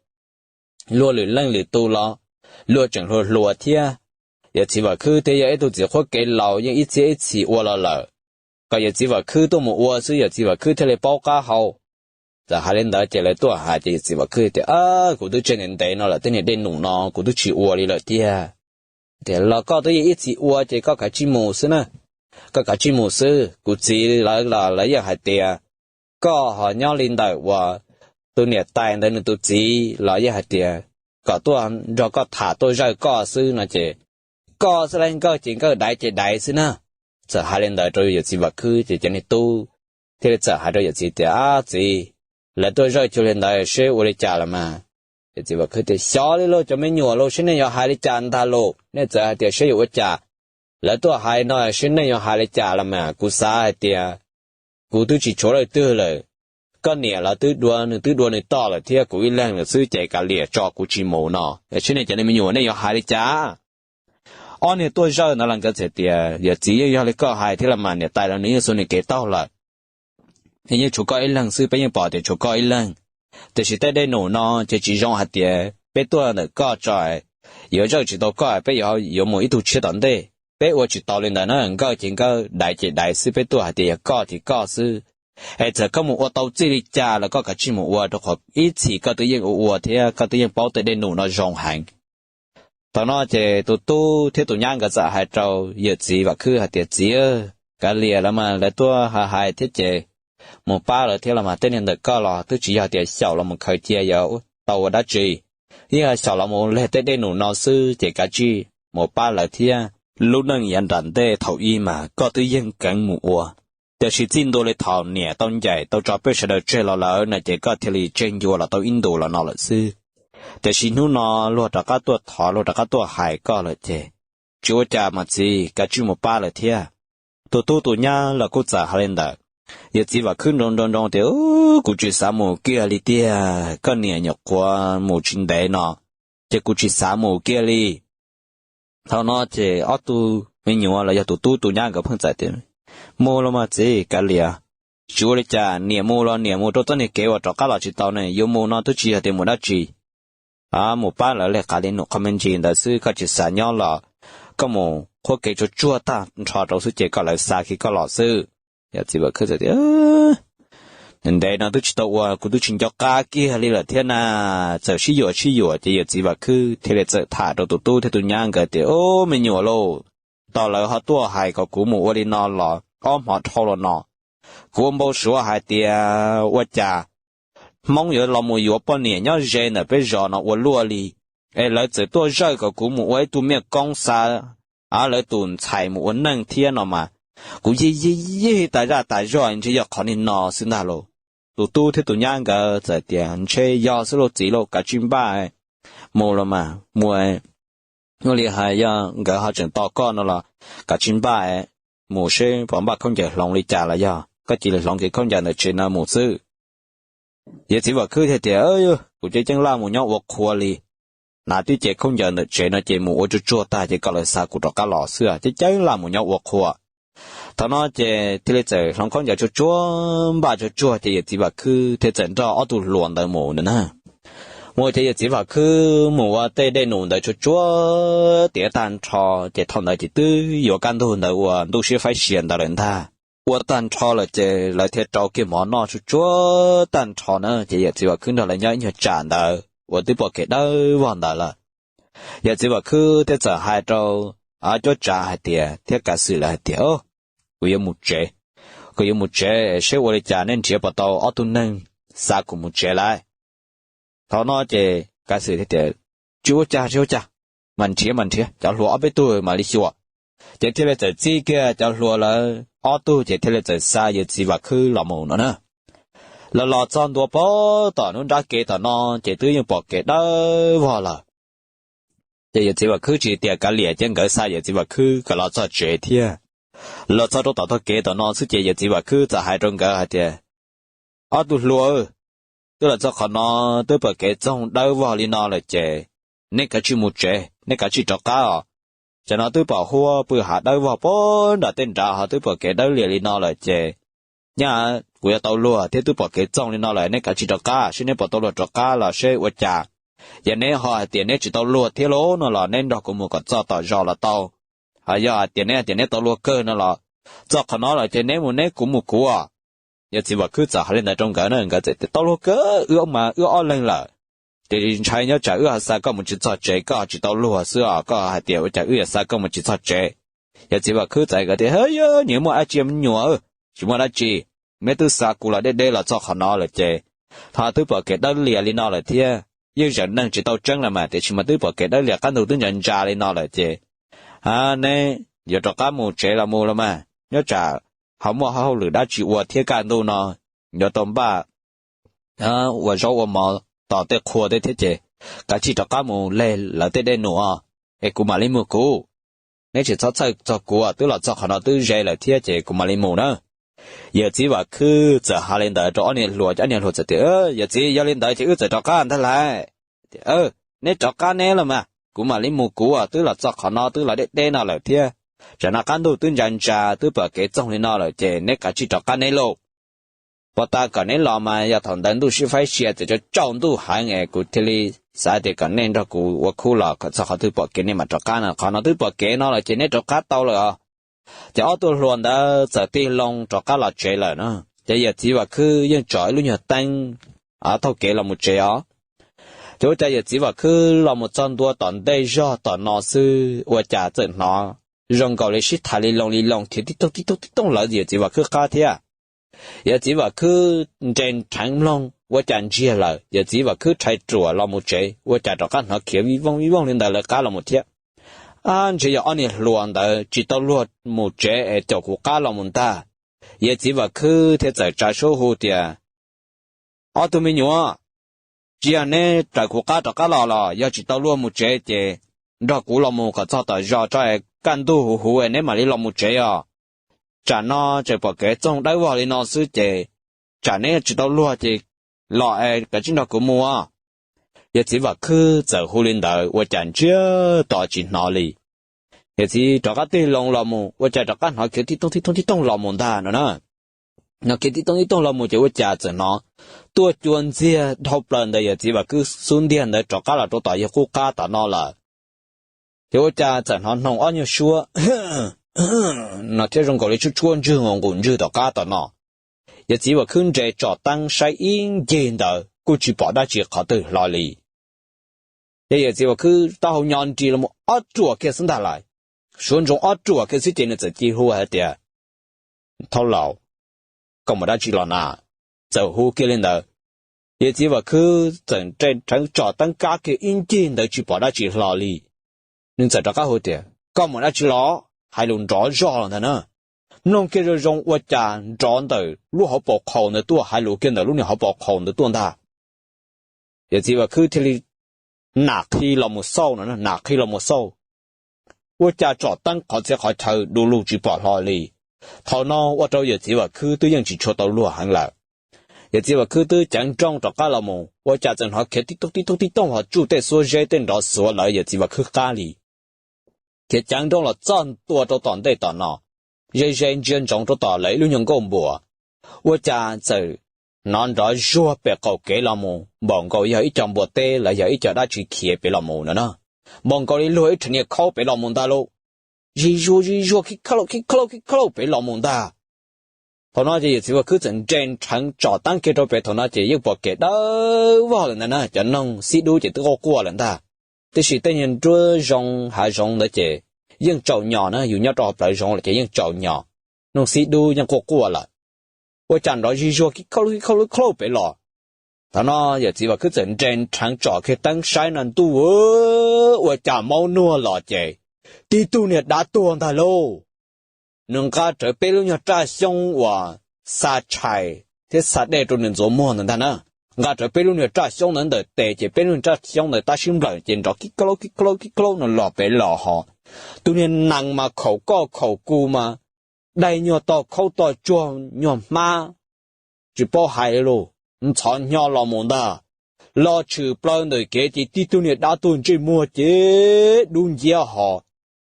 Luag lwm leej lwm tus los luag tseem hluas hluas thiab, yawm txiv Vam Khwb thiaj yog ib tug txiv qhuab kev laus yeej ib txhiab ib txhis ua los lawm. Kom yawm txiv Vam Khwb tuaj mus ua xwb yawm txiv Vam Khwb thiaj li paub qab hau. Txawm hais li ntawd ces lawv tuaj hais ces yawm txiv Vam Khwb tias, kuv twb tseg ntev ntev no lawm, tej niag dej num no kuv twb tsis ua li lawm tiag. Tias los koj twb yeej ib txhis ua ces koj kav tsij mus xwb na, koj kav tsij mus xwb. Kuv txiv lawv los lawv yeej hais tias koj ho nyob li ntawm uas tus niam tais ntawd nws tus txiv los yeej hais tias kom tuaj nrog koj tham tuaj zawj koj xwb no ces koj xwb las, nkawj ces nkawj, daiv ces daiv xwb na. Txawm hais li ntawd rau yawm txiv Vam Khwb ces cov niag tub thiaj li txawm hais rau yawm txiv tias, txiv, lawv tuaj zawj cuag li ntawd seb ua li cas los mas. Yawm txiv Vam Khwb tias, xyov li lauj cov me nyuam lauj, seb nej yuav hais li cas ntag lauj, nej txawm hais tias seb yuav ua cas. Lawv tuaj hais no seb nej yuav hais li cas los mas, kuv xav hais tias kuv twb tsis tshuav leej twg lawm. Koj niam los twb dua, nws twb dua nws toj lawm thiab, kuv ib leeg lawm xwb ces kav liam tso kuv tsis mus no. Seb nej cov me nyuam nej yuav hais li cas. Ob niag tuaj zawj ntawd los nkawd txawm tias, yawm txiv, yeej yog li koj hais thiab los mas, niam tais los nws yeej xuas nws kev taug lawm. Yeej tshuav koj ib leeg xwb, peb yeej pom tias tshuav koj ib leeg. Tiam sis tej dej num no ces tsis zoo hais tias peb tuaj ntawm koj tso yuav zawj tsis tau koj, peb yuav mus ib tug tshiab tom ntej, peb ua tsis tau li ntawd na. Nkawj ces nkawj, daiv ces daiv xwb, peb tuaj hais tias yog koj ces koj xwb. Es txawm koj mus ua tau txij li cas los koj kav tsij mus ua, rau qhov ib txhis koj twb yeej ua ua thiab koj twb yeej paub tej dej num no zoo heev. Thaum no ces tus tub thiab tus nyab nkawd txawm hais rau yawm txiv Vam Khwb hais tias, txiv, kav liam los mas, lawv tuaj hais hais thiab ces mus pab lawv thiab los mas, tej niag ntawm koj los twb tsis yog tias xyaum los mus khaws cia yuav tau ua dab tsi, yeej yog xyaum los mus leg tej dej num no xwb ces kav tsij mus pab lawv thiab. Lub neej yav nram ntej thaum ub mas koj twb yeej keev mus ua, tiam sis txij ntua li thaum niam tau ncaim tau tso peb sawv daws tseg los lawm no ces koj thiaj li tseg ncua los tau ib ntus los no lawm xwb. Tiam sis hnub no luag rov qab tuaj thov, luag rov qab tuaj hais koj lawm ces tsis ua cas mas txiv, kav tsij mus pab lawv thiab. Tus tub tus nyab los kuj txawm hais li ntawd. Yawm txiv Vam Khwb nroo nroo nroo tias, kuv tsis xav mus kiag li tiag, koj niam nyuam qhuav mus tsis ntev no ces kuv tsis xav mus kiag li. Thaum no ces ob tug me nyuam los yog tus tub tus nyab nkawd pheej txawm tias, mus los mas txiv, kav liam, tsis ua li cas, niam mus los niam mus rau txoj niag kev uas rov qab los tsis tau ne, yuav mus no twb tsis yog tias mus dab tsi. Mus pab lawv leg qav li num qhov me ntsis ntawd xwb, koj tsis xav nyob los koj mus qhuab kev tsuag tsuag tag nrho rau xwb ces kom lawv xa kiag koj los xwb. Yawm txiv Vam Khwb txawm tias, ntev no twb tsis tau ua, kuv twb tsis nco qab kiag li lawm thiab na. Txawm sib yuam sib yuam ces yawm txiv Vam Khwb thiaj li txawm tham rau tus tub thiab tus nyab nkawd tias, o, me nyuam lauj, tos lawv ho tuaj hais kom kuv mus ua li no los ob hmo dhau los no, kuv ua npau suav hais tias ua cas Hmoob yuav los mus yuav poj niam nyob ze ntawm peb zos no ua luaj li, es lawv txawm tuaj zawj kom kuv mus ua ib tug mej koob xa lawv tus ntxhais mus ua neej thiab no mas, kuv yig yig yig tas zaj tas zog ntshe yog qhov niag no xwb ntag lauj. Tus tub thiab tus nyab nkawd txawm tias, ntshe yog xwb lauj txiv lauj, kav tsij npaj mus los mas mus. Ua li hais yog nkawd ho tseem tos koj no los kav tsij npaj mus seb puas npaj khaub ncaws hloov li cas los yog koj cia li hloov kiag khaub ncaws ntawm tsev no mus xwb. Yawm txiv Vam Khwb thiaj tias, kuv ceeb ceeb laj mus nyob ua qhua li, hnav tib ce khaub ncaws ntawm tsev no ces mus ua tsuag tsuag tag ces kom lawv xa kuv rov qab los xwb, ceeb ceeb laj mus nyob ua qhua. Thaum no ces thiaj li txawm hloov khaub ncaws tsuag tsuag, npaj tsuag tsuag ces yawm txiv Vam Khwb thiaj txawm nrog ob tug hluas ntawd mus ntawd na. Mus ces yawm txiv Vam Khwb mus ua tej dej num ntawd tsuag tsuag tiav tag nrho, ces thaum ntawd ces twb yuav kaj ntug ntawd uas ntuj siab faib sia ntawd lawm ntag. Ua tag nrho lawm ces lawv thiaj rau kiag mov noj tsuag tsuag tag nrho na, ces yawm txiv Vam Khwb nrog lawv nyob ib nyuag tsam ntawd uas twb pom kev dawb vog ntawd lawm. Yawm txiv Vam Khwb thiaj txawm hais rau cuab tsav hais tias, thiab kav xwm lawv hais tias, kuv yuav mus tsev, kuv yuav mus tsev, seb ua li cas nej nrhiav puas tau ob tug neeg xa kuv mus tsev lawm. Thaum no ces kav xwm thiaj tias, tsis ua cas tsis ua cas, mam nrhiav mam nrhiav, cov hluas ob peb tug mam li xyuas. Ces thiaj li txawm txib kiag cov hluas lawv ob tug ces thiaj li txawm xa yawm txiv Vam Khwb los mus no na. Los los txog ntua pag tom lub nrab kev tom no, ces twb yeej pom kev dawb vog lawm. Ces yawm txiv Vam Khwb tsis tias kav liam, ces nkawd xa yawm txiv Vam Khwb kom los txog tsev thiab. Los txog rau tom tog kev tom no xwb ces yawm txiv Vam Khwb txawm hais rau nkawd hais tias, ob tug hluas, twb los txog qhov no, twb pom kev txoog dawb vog li no lawm ces neb kav tsij mus tsev, neb kav tsij rov qab os. Tsam no twb pom huab pw hav dawb vog pem nram tej nrad ho twb pom kev dawb lias li no lawm ces, nyaj kuv yuav tau luag thiab twb pom kev txoog li no lawm, neb kav tsij rov qab, seb neb puas tau luag rov qab los seb ua cas. Yog neb ho hais tias neb tsis tau luag thiab lauj no los neb nrog kuv mus kom txog tom zos los tau. Ho yog hais tias neb hais tias neb tau luag kawg no los, txog qhov no lawm ces neb mus neb, kuv mus kuv os. Yawm txiv Vam Khwb txawm hais li ntawd rau nkawd na, nkawd txawm tias, tau luag kawg, wb mas wb ob leeg lawm. Ces ntshai nyob tsam wb ho xa koj mus tsis txog tsev koj ho tsis tau luag xwb os, koj hais tias ua cas wb yuav xa koj mus tsis txog tsev. Yawm txiv Vam Khwb txawm hais tias, yog nyias muaj dab tsi me nyuam, tsis muaj dab tsi, neb twb xa kuv los deb deb los txog qhov no lawm ces, ho twb pom kev dawb lias li no lawm thiab, yeej zeem neeg tsis tau tseeb los mas tiam sis mas twb pom kev dawb lias qab ntug twb ntsa ntsa li no lawm ces, a, neb yuav rov qab mus tsev los mus los mas, nyob tsam ho muaj hauj lwm dab tsi ua thiab kaj ntug no yuav tau npaj ua zaub ua mov tos tej qhua tej thiab ces, kav tsij rov qab mus leg lawv tej dej num os, es kuv mam li mus kuv. Neb tsis txhob txhawj txog kuv, twb los txog qhov no twb ze lawm thiab ces kuv mam li mus na. Yawm txiv Vam Khwb txawm hais li ntawd rau ob niag hluas, ob niag hluas txawm tias, yawm txiv, yog li ntawd ces wb txawm rov qab ntag lauj. Neb rov qab neb los mas, kuv mam li mus kuv, twb los txog qhov no twb los deb deb no lawm thiab, tsam no qab ntug twb ntsa ntsa twb pom kev txoog li no lawm ces neb kav tsij rov qab neb lauj. Pov tas kom neb los mas yog thaum ntawd ntuj sib faib sia txawm tsaus ntuj heev es kuv thiaj li xav tias kom nej nrog kuv ua khub los kom txog qhov twg pom kev nej mam rov qab no, qhov no twb pom kev no lawm ces neb rov qab tau lawm os. Ces ob tug hluas ntawd txawm tig loo rov qab los tsev lawm na. Ces yawm txiv Vam Khwb yeej tsom ib lub nyuag teeb taug kev los mus tsev os. Ces ua cas yawm txiv Vam Khwb los mus txog ntua tom ntej zog tom no xwb ua cas txawm hnov zoo nkaus li sib tham li loo li loo khiav tib tooj tib tooj tib tooj lawv yawm txiv Vam Khwb qab thiab. Yawm txiv Vam Khwb nres nrheev mloog ua cas ntsiag lawm, yawm txiv Vam Khwb rhais ruam los mus tsev ua cas rov qab hnov khiav vij vooj vij vooj li ntawd lawv qab los mus thiab. Ab, ntshe yog ob niag hluas ntawd tsis tau luag mus tsev es caum kuv qab los mus ntag. Yawm txiv Vam Khwb thiaj txawm tsa suab hu tias, ob tug me nyuam, tsis yog neb raws kuv qab rov qab los los yog tsis tau luag mus tsev ces nrog kuv los mus kom txog tom zos tso es kaj ntug huv huv es neb mam li los mus tsev os. Tsam no tseem pom kev txoog dawb vog li no xwb ces tsam neb tsis tau luag ces los es kav tsij nrog kuv mus. Yawm txiv Vam Khwb txawm hu li ntawd ua cas ntsiag to tsis hnov li. Yawm txiv rov qab tig loo los mus ua cas rov qab hnov khiav tib tooj tib tooj tib tooj los mus ntag no na. Hnov khiav tib tooj tib tooj los mus ces ua cas txawm hnov tuaj cua ntxiag dhau plaws ntawm yawm txiv Vam Khwb xub ntiag ntawd rov qab los rau tom yawg qub qab tom no lawm. Ces ua cas txawm hnov hnoos ob nyuag suab no thiab zoo nkaus li tshuab tshuab ntswg nqus ntswg tom qab tom no. Yawm txiv Vam Khwb nres tsom teeb saib ib ncig ntawd kuj tsis pom dab tsi qhov twg hlo li. Ces yawm txiv Vam Khwb taub hau nyo nris los mus ob ruam kiag xwb ntag lawm. Suav ntsoov ob ruam kiag xwb ces nws txawm cia li hu hais tias, thab laus, koj mus dab tsi los na? Txawm hu kiag li ntawd, yawm txiv Vam Khwb txawm nres rheev tsom teeb kab kiag ib ncig ntawd tsis pom dab tsi hlo li. Nws txawm rov qab hu tias, koj mus dab tsi los? Hais lus nrov zog los ntag na. Mloog kiag zoo zoo ua cas nrov ntawm lub hauv paus qhaus ntawd tuaj, hais lus kiag ntawm lub niag hauv paus qhaus ntawd tuaj ntag. Yawm txiv Vam Khwb thiaj li nam qhi los mus xauj no, nam qhi los mus xauj. Ua cas tsom teeb qhov txhia qhov chaw du lug tsis pom hlo li. Thaum no ua rau yawm txiv Vam Khwb twb yeej tsis tshua tau luag heev lawm. Yawm txiv Vam Khwb twb ceev nrooj rov qab los mus ua cas txawm hnov khiav tib tooj tib tooj tib tooj ho tsuj tej xuab zeb tej nrov xuav lawv yawm txiv Vam Khwb qab li. Khiav ceev nrooj los txog ntua rau tom ntej tom no, ze ze ntsia ntsoov rau tom lawv ib lub nyuag nkauj npuas, ua cas txawm hnov nrov zuag pem qaum kev los mus npaum nkaus yog ib co npua teb los yog ib co dab tsi khiav pem los mus no na. Npaum nkaus li luag ib rhais niag khaub pem los mus ntag lauj. Zig zuag zig zuag khib khaub khib khaub khib khaub pem los mus ntag. Thaum no ces yawm txiv Vam Khwb txawm nres nrheev tsom teeb kiag rau pem, thaum no ces yeej pom kev dawb vog lawm ntag na, cov noog xib dub ces twb quaj quaj lawm ntag. Tiam sis tej niag nruab zoov hav zoov ntawd ces yeej tsaus nyos na, yus nyob rau hauv plawv zoov lawm ces yeej tsaus nyos, noog xib dub yeej quaj quaj lawm. Ua cas nrov zig zuag khib khaub khib khaub pem los. Thaum no yawm txiv Vam Khwb txawm nres nrheev tsom kiag teeb saib no ntuj, ua cas maub nuag los ces tib tug niag dab tuag ntag lauj. Nws nqa rawv peb lub nyuag raj xyoob uas xa tshais thiab xa dej rau nws ntxuav muag ntawd ntag na. Nqa rawv peb lub nyuag raj xyoob ntawd ntawm tes ces peb lub nyuag raj xyoob ntawd tab sib nplawm ces nrov kib klaub kib klaub kib klaub no los pem los ho. Tus niag nees mas khaum koj khaum kuv mas dai nyuag tog khaub tog tsuag nyuag hmab tsis paub hais li lus, ntxhov hnyo los mus ntag. Los tshwm plaws ntawm kev ces tib tug niag dab tuag ntsej muag ces dub nciab ho.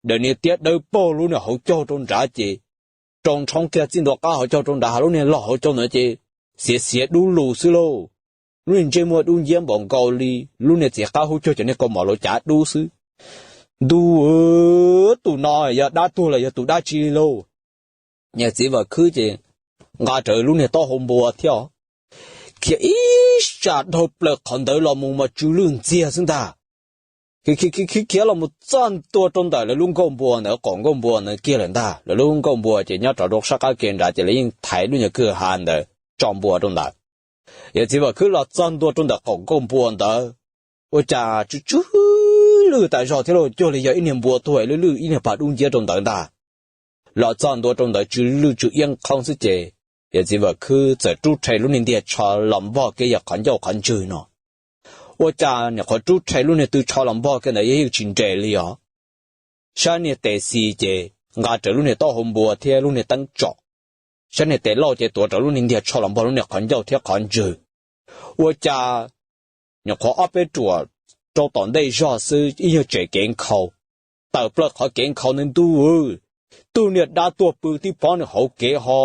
daim niag tiab dawb paug lub niag hauv caug rau nrad ces rau ntshoob kiag txij ntua qab hauv caug rau nrad, hos lub niag log hauv caug ntawd ces xiav xiav dub lug xwb lauj. Lub niag ntsej muag dub nciab npaum nkaus li lub niag txiv qab hub cuag cov niag kaus mom laus cav dub xwb. Ntuj, tus no yog dab tuag los yog tus dab tsi li lauj? Yawm txiv Vam Khwb ces nqa rawv lub niag taub hau npua thiab, khiav ib sab dhau plaws qhov ntawd los mus mas tsw lwj ntxiag xwb ntag. Khiav khiav khiav los mus txog ntua rau ntawm lawv lub nkuaj npua ntawd, qaum nkuaj npua ntawd kiag lawm ntag. Lawv lub nkuaj npua ces nyob rau sab qab ke nrad ces lawv yeej thaiv lub nyuag kwj ha ntawd tso npua rau ntawd. Yawm txiv Vam Khwb los txog ntua rau ntawm qaum nkuaj npua ntawd, ua cas tsw tsw lwj tas zog thiab lauj, cuag li yog ib niag npua tuag lwj lwj ib niag pag dub nciab rau ntawd ntag. Los txog ntua rau ntawd tsw lwj tsw iab qhoob xwb ces yawm txiv Vam Khwb txawm rub rhe lub niag ntiag tsho los npog kiag yog qhov ncauj qhov ntswg no. Ua cas nyuam qhuav rub rhe lub niag tw tsho los npog kiag ntawd yeej tsis nres li os. Sab niag tes xis ces nqa rawv lub niag taub hau npua thiab lub niag teeb tsom. Sab niag tes lauj ces tuav rawv lub niag ntiag tsho los npog lub niag qhov ncauj thiab qhov ntswg. Ua cas nyuam qhuav ob peb ruam rau tom ntej zog xwb ib nyuag tsev kev nkhaus, tawm plaws qhov kev nkhaus ntawd ntuj, tug niag dab tuag pw tib pob nws hauv kev ho,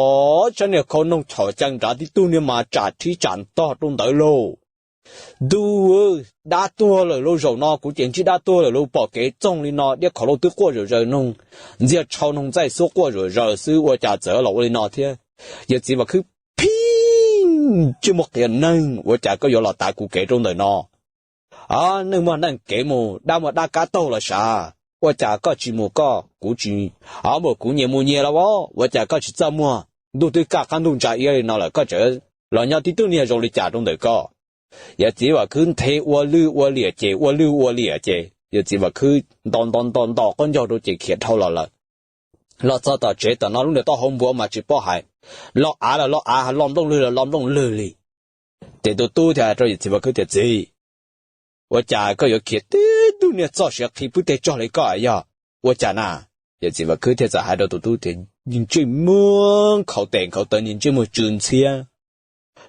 sab niag khau noog chom caw nrad tib tug niag mas tsam rhib tsam ntog rau ntawd lauj. Ntuj, dab tuag lawm lauj, zaum no kuv ces ntsib dab tuag lawm lauj, pom kev txoog li no diab khauv lauj twb quaj zom zaws noog, ntxiag tshau noog ntxaij xuab quaj zom zaws xwb ua cas txawm los ua li no thiab. Yawm txiv Vam Khwb phim ntsej muag qias neeg, ua cas koj yuav los tav kuv kev rau ntawm no? Neeg muaj neeg kev mus, dab muaj dab kab taug los sav, ua cas koj tsis mus koj kuv tsis, o npaum kuv nyias mus nyias los as, ua cas koj tsis txaj muag? Ntuj twb kaj qab ntuj ntsa iab li no lawm koj tseem los nyob tib tug niag zoo li cas rau ntawm koj? Yawm txiv Vam Khwb nthe ua lwj ua liam ces ua lwj ua liam ces yawm txiv Vam Khwb nto nto nto nto qaub ncaug rau ces khiav dhau los lawm. Los txog tom tsev tom no lub niag taub hau npua mas tsis paub hais, los av los los av, los nplooj lwg los los nplooj lwg li. Ces tus tub thiaj hais rau yawm txiv Vam Khwb tias, Txiv, ua cas koj yuav khiav tib tug niag txoj siav qhi pub teg tsog li koj yog ua cas na? Yawm txiv Vam Khwb thiaj txawm hais rau tus tub tias, Ntsej muag nkhaus tes nkhaus taw, ntsej muag tsw ntxhiab,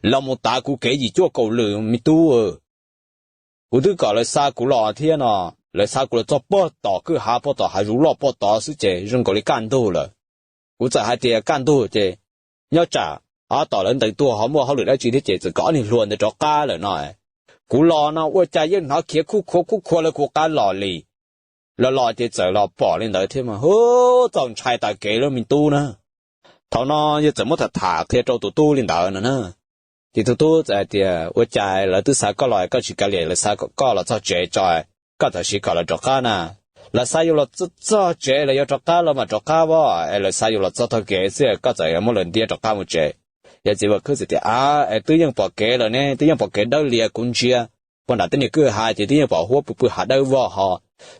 los mus tav kuv kev yim cuaj kaum lwm me tub. Kuv twb kom lawv xa kuv los thiab no, lawv xa kuv los txog pog tom kwj hav, pog tom hav zoov loj pog tod xwb ces zoo nkaus li kaj ntug lawm. Kuv txawm hais tias kaj ntug ces nyob tsam ob tom lawv ntees tuag ho muaj hauj lwm dab tsi thiab ces txawm kom ob niag hluas ntawd rov qab lawm no. Kuv los no ua cas yeej hnov khiav khuj khuav khuj khuav lawv kuv qab los li. Los los ces txawm los pom li ntawd thiab mas hu, txaus ntshai tas kev lawm me tub na. Thaum no yawg txawm muab tham tham qhia rau tus tub li ntawd no na. Ces tus tub txawm hais tias, Ua cas lawv twb xa koj los koj tsis kav liam, lawv xa koj los txog tsev tso, koj tam sim kom lawv rov qab na? Lawv xa yus los txog tsev lawv yuav rov qab los mam rov qab as, es lawv xa yus los txog tog kev xwb koj txawm yuav muab lawv ntiab rov qab mus tsev. Yawm txiv Vam Khwb txawm tias, Av, es twb yeej pom kev lawm ne, twb yeej pom kev dawb lias, kuv ntsia puag nram tej niag kwj ha ces twb yeej pom huab pw pw hav dawb vog ho,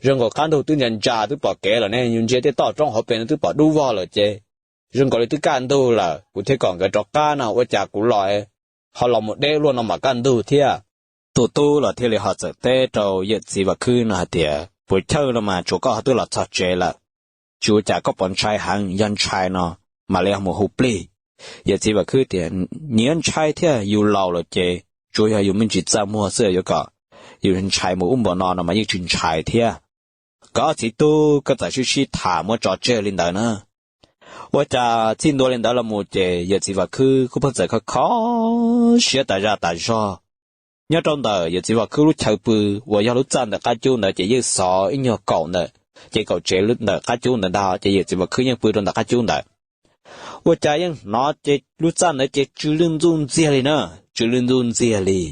zoo nkaus qab ntug twb ntsa ntsa twb pom kev lawm ne, yus ntsia tej toj roob hauv pes no twb pom dub vog lawm ces zoo nkaus li twb kaj ntug lawm, kuv thiaj kom nkawd rov qab no, ua cas kuv los ho los mus deb luaj no mam kaj ntug thiab. Tus tub los thiaj li ho txawm teb rau yawm txiv Vam Khwb no hais tias, Puas chawj no mas tsuas koj ho twb los txog tsev lawm, tsis ua cas koj puas ntshai heev? Yog ntshai no mam li ho mus hu plig. Yawm txiv Vam Khwb tias, Nyias ntshai thiab, yus laus lawm ces tsuas yog yus me ntsis txaj muag xwb, yuav kom yus ntshai mus ub npaum no no mas yeej tsis ntshai thiab. Koj ob txiv tub koj txawm sib sib tham muab tso tseg li ntawd na. Ua cas txij ntua li ntawd los mus ces yawm txiv Vam Khwb kuj pheej txawm kho kho siab tas zaj tas zog. Nyob rau ntawm yawm txiv Vam Khwb lub chaw pw uas yog lub txaj ntawm qab cub ntawd ces yeej xov ib nyuag kaum ntawm, ces kaum tsev ntawm qab cub ntawd ntag ces yawm txiv Vam Khwb yeej pw rau ntawm qab cub ntawd. Ua cas yeej hnov ces lub txaj ntawd ces tsw lwj ntxuj ntxiag li na, tsw lwj ntxuj ntxiag li.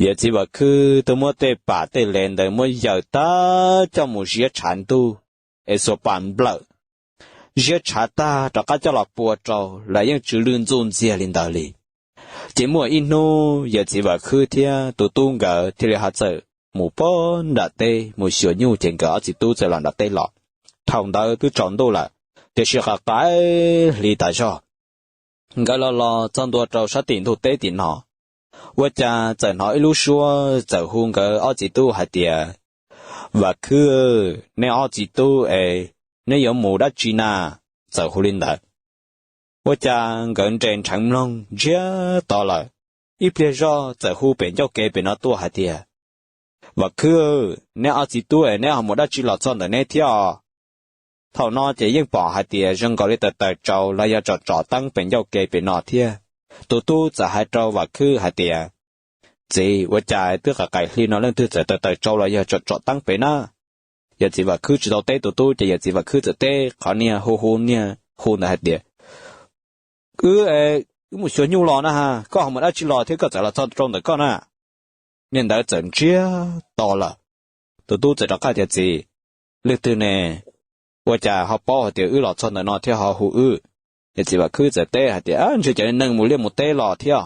Yawm txiv Vam Khwb twb muab tej pam tej lev ntawd muab yaws tag coj mus ziab tshav ntuj, es xuas pam nplawm ziab tshav tag rov qab coj los pua rau los yeej tsw lwj ntxuj ntxiag li ntawd li. Ces muaj ib hnub yawm txiv Vam Khwb thiab tus tub nkawd thiaj li ho txawm mus pog nram teb mus xyuas nyuj ces nkawd ob txiv tub txawm los nram teb los. Thaum ntawd twb tsaus ntuj lawm, tiam sis qaim qaim hli tas zog. Nkawd los los txog ntua rau sab tim ntug teb tim no, ua cas txawm hnov ib lub suab txawm hu nkawd ob txiv tub hais tias, Vam Khwb, neb ob txiv tub es neb yuav mus dab tsi na? Txawm hu li ntawd. Ua cas nkawd nres nrheev mloog ntsiag to lawm, ib pliag zoj txawm hu pem ncauj kev pem no tuaj hais tias, Vam Khwb, neb ob txiv tub es neb ho mus dab tsi los txog ntawm neb thiab os? Thaum no ces yeej pom hais tias zoo nkaus li taws taws tsau los yog tsom tsom teeb pem ncauj ke pem no thiab. Tus tub txawm hais rau Vam Khwb hais tias, Txiv, ua cas twb qais qais hli no leej twg txawm taws taws tsau los yog tsom tsom teeb pem na? Yawm txiv Vam Khwb tsis tau teb tus tub ces yawm txiv Vam Khwb txawm teb qhov niag hu hu niag hu ntawd hais tias, Wb, wb mus xyuas nyuj los na ha, koj ho mus dab tsi los thiab koj txawm los txog rau ntawm koj na? Niag ntawd txawm ntsiag to lawm. Tus tub txawm rov qab tias, Txiv, leej twg ne? Ua cas ho paub hais tias wb los txog ntawm no thiab ho hu wb? Yawm txiv Vam Khwb txawm teb hais tias, Ntshe cov neeg mus liaj mus teb los thiab,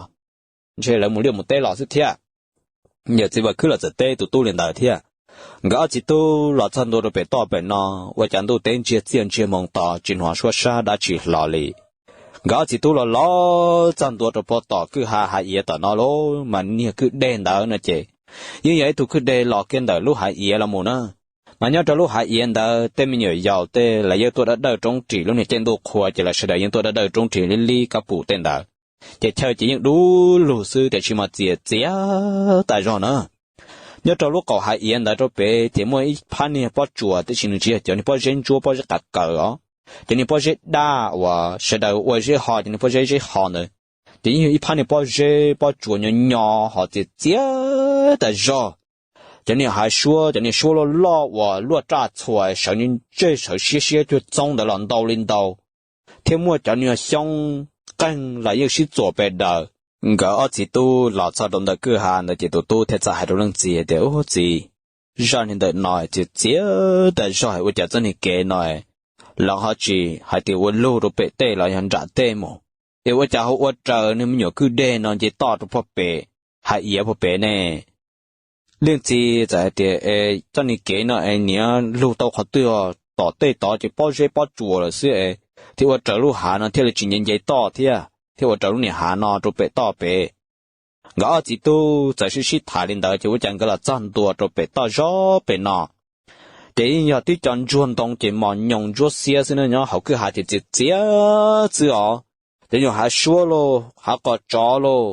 ntshe lawv mus liaj mus teb los xwb thiab. Yawm txiv Vam Khwb los txawm teb tus tub li ntawd thiab. Nkawd ob txiv tub los txog ntua rau pem toj pem no, ua cas ntuj teb ntsiag txiaj ntsiag moo to tsis hnov suab sab dab tsi hlo li. Nkawd ob txiv tub los los txog ntua rau puag tom kwj ha hav iav tom no lauj, mas niag kwj deg ntawd no ces yeej yog ib tug kwj deg los kiag ntawm lub hav iav los mus na. Mas nyob rau lub hav iav ntawd tej me nyuam yaus tej lawv yeej tuaj dawb dawj roob ris, lub niag caij ntuj qhua ces lawv sawv daws yeej tuaj dawb dawj roob ris li li kab pum tej ntawd. Ces chaw ces yeej dub lug xwb tiam sis mas txias txiav tas zog na. Nyob rau lub qaum hav iav ntawd rau pem ces muaj ib phab niag pob tsuas, tiam sis nws tsis yog cov niag pob zeb ntsuab pob zeb qav kaws os, cov niag pob zeb daj uas sawv daws ua zeb ho, cov niag pob zeb zeb ho ntawd. Ces yeej yog ib phab niag pob zeb pob tsuas nyo nyo ho txias txiav tas zog. Cov niag hav suab, cov niag suab loj loj uas luaj raj txhua sawv ntsej sawv siab siab cuag txoob ntawd los ntau li ntau, thiab muaj cov niag xyoob qeeg los yeej sib txuas pes daws. Nkawd ob txiv tub los txog rau ntawm kwj ha ntawd ces tus tub thiaj txawm hais rau leej txiv tias, Ub txiv, zaj niag ntawm no txias txiav tas zog, ua cas txoj niag kev no lawv ho tsis hais tias ua lug rau pem tej los yog nram tej mus, es ua cas ho ua raws niag me nyuam kwj deg no nce toj rau puag pem hav iav puag pem ne? Leej txiv txawm hais tias, Es txoj niag kev no es niam lug tau qhov twg? Tom tej tod ces pob zeb pob tsuas lawm xwb es thiaj ua raws lub hav no thiaj li tsis nce nce toj thiab thiaj ua raws lub niag hav no rau pem toj pem. Nkawd ob txiv tub txawm sib sib tham li ntawd ces ua cas nkawd los txog ntua rau pem toj zog pem no, ces yeej yog tib co ntsuag ntoo ces mos nyoos ntsuab xiab xwb na, nyob hauv kwj ha ces txias txiav xwb os. Cov nyuag hav suab lauj, hav qos tsov lauj,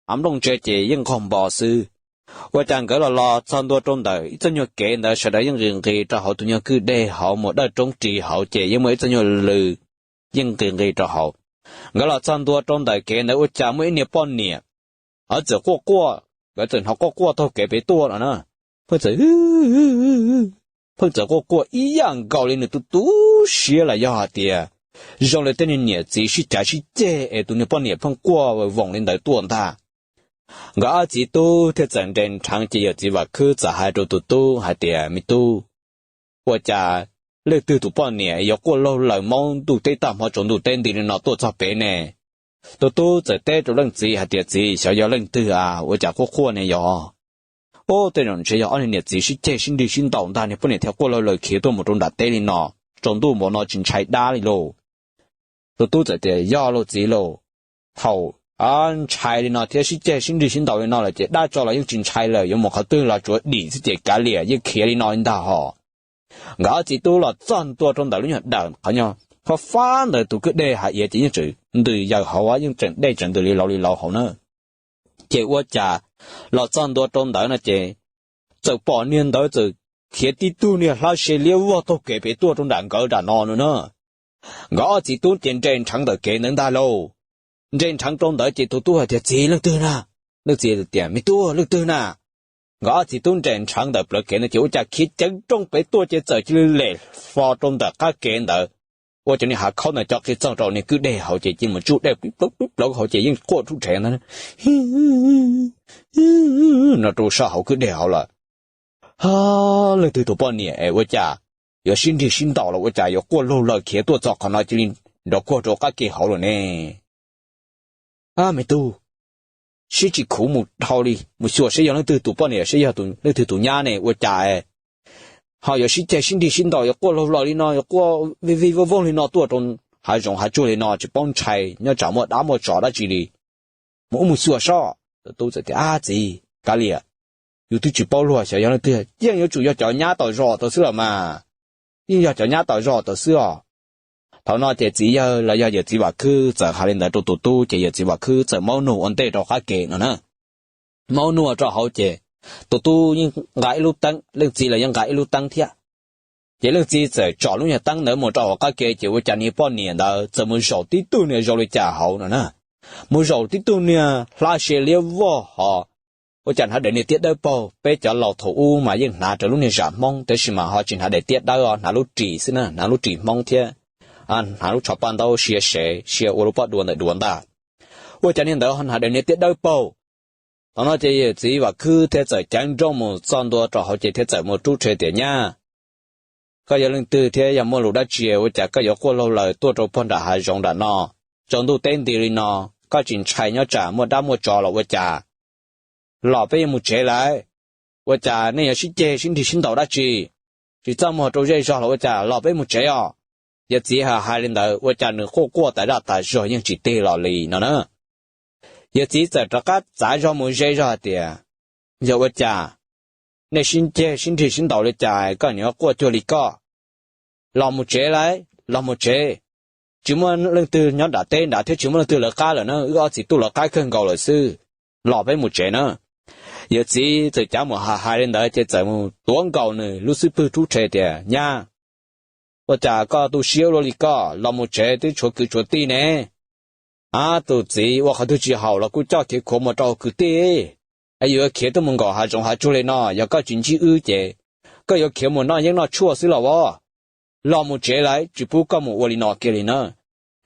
hav nplooj ntse ces yeej nqaug npo xwb. Ua cas nkawd los los txog ntua rau ntawm ib txoj nyuag kev ntawd sawv daws yeej nqis nqis rau hauv tus nyuag kwj deg hauv mus dawj roob ris hauv ces yeej muaj ib txoj nyuag lw yeej nqis nqis rau hauv. Nkawd los txog ntua rau ntawm kev ntawd ua cas muaj ib niag poj niam, nkawd txawm quaj quaj, nkawd txawm hnov quaj quaj taug kev pem tuaj no na. Pheej txawm, pheej txawm quaj quaj ib yam nkaus li nws tu tu siab los yog hais tias zoo li tej niag niam txiv sib cav sib ceg es tus niag poj niam pheej quaj voos li ntawd tuaj ntag. Nkawd ob txiv tub thiaj txawm nres nrheev ces yawm txiv Vam Khwb txawm hais rau tus tub hais tias, Me tub, ua cas leej twg tus poj niam yuav quaj laug laws maub ntuj teb tag hmo tsaus ntuj teb nti li no tuaj txog pem ne? Tus tub txawm teb rau leej txiv hais tias, Txiv, xyov yog leej twg a, ua cas quaj quaj ne yog? Ub, tej zaum ntshe yog ob niag niam txiv sib ceg sib nrig sib ntaus ntag, niag poj niam thiaj quaj laug laws khiav tuaj mus rau nram teb li no, tsaus ntuj npaum no tsis ntshai dab li lauj. Tus tub txawm tias, Yog lauj txiv lauj, thaum ntshai li no thiab sib ceg sib nrig sib ntaus li no lawm ces dab tso los yeej tsis ntshai lawm, yuav mus qhov twg los tsuav dim xwb ces kav liam yeej khiav li no li ntag hos. Nkawd ob txiv tub los txog ntua rau ntawm lub nyuag dawm qhov nyuag fab fab ntawd tus kwj deg hav iav ces yeej tseem ntws yaws hauv, yeej tseem dej tseem ntws li laus li laus hauv na. Ces ua cas los txog ntua rau ntawd no ces txawm pom niag ntawd txawm khiav tib tug niag hlab se liab vog taug kev pem tuaj rau nram nkawd nram no no na. Nkawd ob txiv tub ces nres nrheev ntawm kev ntawd ntag lauj. Nres nrheev rau ntawd ces tus tub hais tias, Txiv, leej twg na? Leej txiv tias, Me tub, leej twg na? Nkawd ob txiv tub nres nrheev ntawm plawv kev ntawd ces ua cas khiav ceev nrooj pem tuaj ces txawm cia li lem fo rau ntawm qab kev ntawd, ua cov niag hav khaub ntawd cov qi txoog rau niag kwj deg hauv ces cia li mus tsuj dej plib plaub plib plaub hauv ces yeej quaj rhuj rheev ntag no rau sab hauv kwj deg hauv lawm. Ha, leej twg tus poj niam es ua cas yuav sib nrig sib ntaus los ua cas yuav quaj laug laws khiav tuaj txog qhov no cia li nrov kuag rau qab kev hauv lawm ne? A, me tub, sib tsis khuv mus dhau li, mus xyuas seb yog leej twg tus poj niam seb yog leej twg tus nyab ne ua cas ho yuav sib ceg sib nrig sib ntaus yuav quaj laug laws li no, yuav quaj vij vij vooj vooj li no tuaj rau hav zoov hav tsuag li no tsis paub ntshai, nyob tsam muaj dab muaj tsov dab tsi li. Mus ub mus xyuas sob. Tus tub txawm tias, Ab txiv, kav liam, yus twb tsis paub luag xyov yog leej twg, yeej yuav tsum yog cov nyab tom zos tod xwb los mas. Yeej yog cov nyab tom zos tod xwb os. Thaum no ces txiv yawg los yog yawm txiv Vam Khwb txawm hais li ntawd rau tus tub ces yawm txiv Vam Khwb txawm maub nug ua ntej rau qab kev no na. Maub nug rau hauv ces tus tub yeej nqa ib lub teeb, leej txiv los yeej nqa ib lub teeb thiab. Ces leej txiv txawm tsom lub nyuag teeb ntawd mus rau hauv qab ke, ces ua cas niag poj niam ntawd txawm mus zaum tib tug niag zoo li cas hauv no na. Mus zaum tib tug niag hla se liab vog hos, ua cas hnav daim niag tiab dawb paug. Peb cov laus thaum ub mas yeej hnav raws lub niag zam Hmoob, tab sis mas ho tsis hnav daim tiab dawb os, hnav lub ris xwb na, hnav lub ris Hmoob thiab hnav lub tsho paj ntaub sia sev, sia ua lub pob dua ntawm duav ntag. Ua cas niag ntawd ho hnav daim niag tiab dawb paug. Thaum no ces yawm txiv Vam Khwb thiaj txawm ceev nrooj mus txog ntua rau hauv ces thiaj txawm mus rub rhe tias, Nyab, koj yog leej twg thiab yog muaj lus dab tsi ua cas koj yuav quaj laug laws tuaj rau pog nram hav zoov nram no, tsaus ntuj teb nti li no, koj tsis ntshai nyob tsam muaj dab muaj tsov los ua cas? Los peb yuav mus tsev lawm. Ua cas nej yuav sib ceg sib nrig sib ntaus dab tsi? Tsis txaj muag rau zej zog los ua cas? Los peb mus tsev os. Yawm txiv hais li ntawd ua cas nws quaj quaj tas zaj tas zog yeej tsis tig los li no na. Yawm txiv txawm rov qab txav zog mus ze zog hais tias, Yog ua cas nej sib ceg sib nrig sib ntaus li cas koj nyob quaj cuag li koj? Los mus tsev lawm, los mus tsev. Tsis muaj leej twg nyob nram teb nrad thiab tsis muaj leej twg lawv qab lawm na, wb ob txiv tub lawv qab kawg nkaus lawm xwb. Los peb mus tsev na. Yawm txiv txawm cav mus hais hais li ntawd ces txawm mus tuav nkaus nws lub xub pwg rub rhe tias, Nyab, ua cas koj tu siab luaj li koj? Los mus tsev twb tshuav kwv tshuav tij ne. Ab, tus txiv ua qhov twg tsis haum los kuj coj khiav khuav mus rau hauv kwv tij. Es yuav khiav tuaj mus nkaum hav zoov hav tsuag li no, yog koj tsis ntsib wb ces koj yuav khiav mus noj yeeb noj tshuaj xwb los as. Los mus tsev lawm, tsis pub koj mus ua li no kiag li na.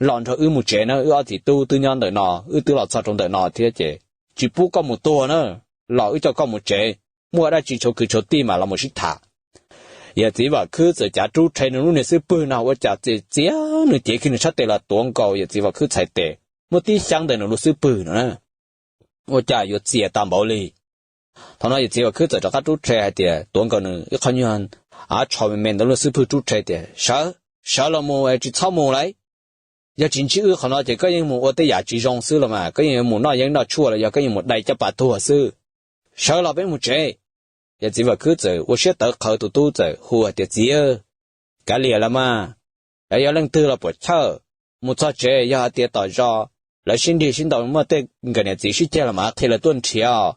Los nrog wb mus tsev na, wb ob txiv tub twb nyob ntawm no, wb twb los txog rau ntawm no thiab ces tsis pub koj mus tuag na. Los wb coj koj mus tsev, muaj dab tsi tshuav kwv tshuav tij mas los mus sib tham. Yawm txiv Vam Khwb txawm cav rub rhe nws lub niag xub pwg no ua cas txias txias nws cev kiag nws sab tes los tuav nkaus yawm txiv Vam Khwb txhais tes, muab tib xyaab ntawm nws lub xub pwg no na. Ua cas yuav txias tas npaum li. Thaum no yawm txiv Vam Khwb txawm rov qab rub rhe hais tias, tuav nkaus nws ib qho nyuag av tsho me me ntawm lub xub pwg rub rhe tias, Sawv, sawv los mus, tsis txhob mus lawm. Yog tsis ntsib wb qhov no ces koj yeej mus ua tej yam tsis zoo xwb los mas, koj yeej yuav mus noj yeeb noj tshuaj los yog koj yeej mus dai caj pas tuag xwb. Sawv los peb mus tsev. Yawm txiv Vam Khwb txawm ua siab tawv qhawv, tus tub txawm hu hais tias, Txiv, kav liam los mas, yog leej twg los puam chawj. Mus txog tsev yog hais tias tom zos lawv sib nrig sib ntaus muaj tej nkawm niam txiv sib ceg los mas qhia lawv tuaj nrhiav.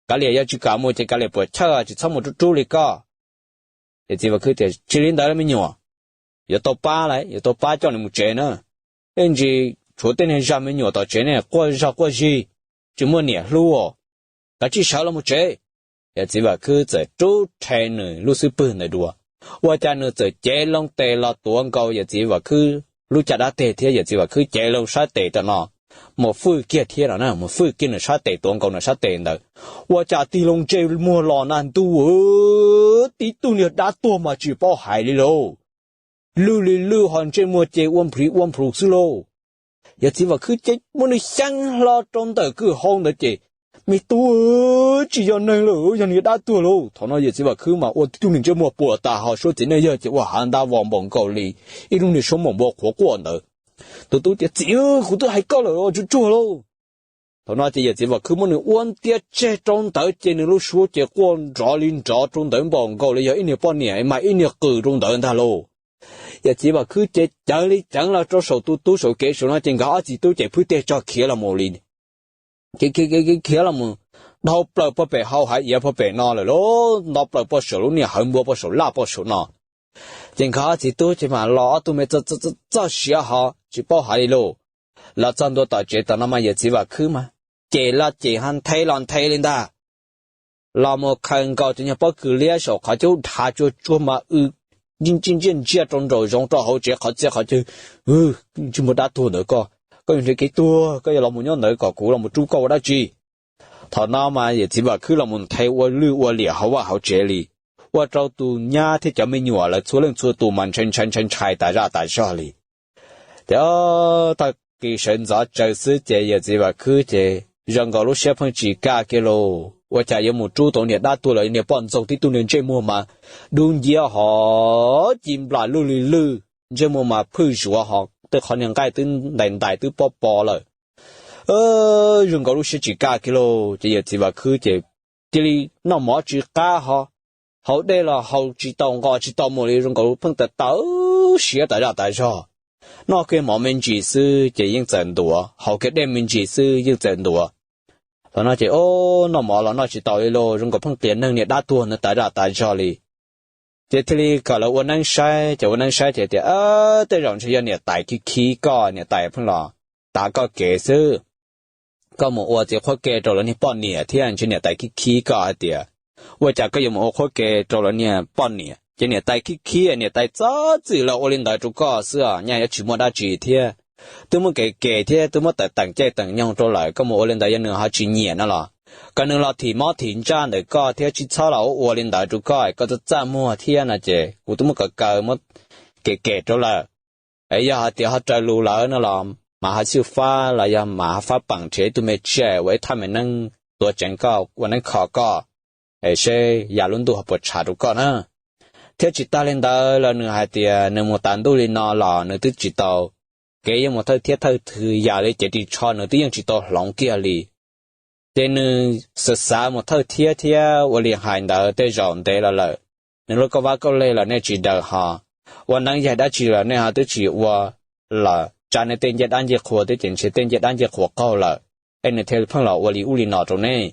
Kav liam, yog tsis kam mus ces kav liam puam chawj, tsis txhob mus rub rub li koj. Yawm txiv Vam Khwb tias, Tsis li ntawd me nyuam, yuav tau pab lawm, yuav tau pab coj nws mus tsev na. Ib ntsis tshuav tej niag zaj me nyuam tom tsev ne quaj zog quaj zig, tsis muaj niam hlub. Kav tsij sawv los mus tsev. Yawm txiv Vam Khwb txawm rub rhe nws lub xub pwg ntawd dua, ua cas nws txawm cev loo tes los tuav nkaus yawm txiv Vam Khwb lub caj dab teg thiab yawm txiv Vam Khwb cev loo sab tes tam no mus fwj kiag thiab no na, mus fwj kiag nws sab tes, tuav nkaus nws sab tes ntawd. Ua cas tig loo ntsej muag los na ntuj, tib tug niag dab tuag mas tsis paub hais li lauj. Lwj li lwj ho ntsej muag ces ua nplhis ua nplhus xwb lauj. Yawm txiv Vam Khwb ces muab nws xyeeb hlo rau ntawm kwj hau ntawd ces, Me tub, tsis yog neeg lawm, yog niag dab tuag lauj. Thaum no yawm txiv Vam Khwb mas ua tib tug niag ntsej muag puas tas ho suab txiv neej yawg ces ua hav ntab vos npaum nkaus li ib lub niag suab maum npua qhuav quaj ntawd. Tus tub tias, Txiv, kuv twb hais koj lawm, tsuag tsuag lauj. Thaum no ces yawm txiv Vam Khwb muab nws ua ntiab tseg rau ntawd ces nws lub suab ces quaj nrov li nrov rau ntawd npaum nkaus li yog ib niag poj niam mas ib niag qws rau ntawd ntag lauj. Yawm txiv Vam Khwb ces ceev li ceev los rau saum tus tub saum kev saum no ces nkawd ob txiv tub ces phwj tej tso khiav los mus li. Khiav khiav khiav khiav los mus dhau plaws pog pem hau hav iav pog pem no lawm lauj, nto plaws pog saum lub niag hawv npua pog saum laj pog saum no. Ces nkawd ob txiv tub ces mam los ob tug me txoj siav ho tsis paub hais li lauj. Los txog ntua tom tsev tom no mas yawm txiv Vam Khwb mas ces laj ces ho nthe los nthe li ntag. Los mus khaws nkaus cov nyuag pob kws liab saum qhov cub dhav tsuag tsuag mas w ntsiaj ntsiaj ntsiaj rau nraum zoov rau hauv tsev qhov txia qhov chaw. Ntsej muag dab tuag ntawd koj, koj yuav nrhiav kev tuag, koj yuav los mus nyob ntawd kom kuv los mus rub koj ua dab tsi? Thaum no mas yawm txiv Vam Khwb los mus nthe ua lwj ua liam hauv vaj hauv tsev li, ua rau tus nyab thiab cov me nyuam lawv txhua leej txhua tus mas ntshai ntshai ntshai ntshai tas zaj tas zog li. Ces tag kis sawv ntxov tsaws xwb ces yawm txiv Vam Khwb ces zoo nkaus lub siab pheej tsis kaj kiag lauj, ua cas yuav mus rub tau niag dab tuag lawm, niag poj ntxoog tib tug niag ntsej muag mas dub nciab ho ci nplas lwj li lwj, ntsej muag mas phwj zuav ho tej qhov niag nqaij twb ntais ntais twb pob po lawm. Zoo nkaus lub siab tsis kaj kiag lauj ces yawm txiv Vam Khwb ces cia li noj mov tsis qab ho, haus dej los haus tsis tau, nqos tsis tau mus li, zoo nkaus pheej tawv tawv siab tas zaj tas zog. Noj kiag mov me ntsis xwb ces yeej txawm ntuav, haus kiag dej me ntsis xwb yeej txawm ntuav. Thaum no ces o, noj mov los noj tsis tau li lauj, zoo nkaus pheej qias neeg niag dab tuag ntawd tas zaj tas zog li. Ces thiaj li kom lawv ua neeb saib, ces ua neeb saib ces tias, Tej zaum ntshe yog niam tais khib khib koj, niam tais pheej los tav koj kev xwb. Koj mus ua txiv qhuab ke rau lawv niag poj niam thiab, ntshe niam tais khib khib koj hais tias, ua cas koj yuav mus ua qhuab ke rau lawv niag poj niam, ces niam tais khib khib, niam tais txhob txwm los ua li ntawd rau koj xwb os, nyaj yuav tsis muaj dab tsi thiab. Twb muab kev ke thiab twb muab tawm teem caij teem nyoog rau lawm, koj mus ua li ntawd yog nws ho tsis nyiam no los, kom nws los thim mob thim ntsaj ntawm koj thiab, tsis txhob los ua ua li ntawd rau koj, koj txaj txaj muag thiab no ces kuv twb muab kaw kaw muab kev ke rau lawm. Yog hais tias ho raws lus lawm no los mas ho xyuj fab los yog mas ho fab peem nrhiav ib tug me tsiaj ua ib thaj me neeb tuav tseev koj ua neeb kho koj, es seb yav lub ntuj ho puas tshav rau koj na. Thiab tsis tas li ntawd los nws hais tias nws mus tas ntuj li no los nws twb tsis tau, kev yeej mus thawj thiab thawj twg yam li cev ris tsho nws twb yeej tsis tau hloov kiag li. Ces nws xav xav mus thawj thiab thiab ua li hais ntawd tej zaum ntev los lawm, nws lub kauj vab kauj leg los nej tsis daws ho, ua neeb yaig dab tsi los nej ho twb tsis ua, los tsa nej tej ncej dab ncej qhua thiab ces ntshe tej ncej dab ncej qhua qaug lawm, es nws thiaj pheej los ua li ub li no rau nej.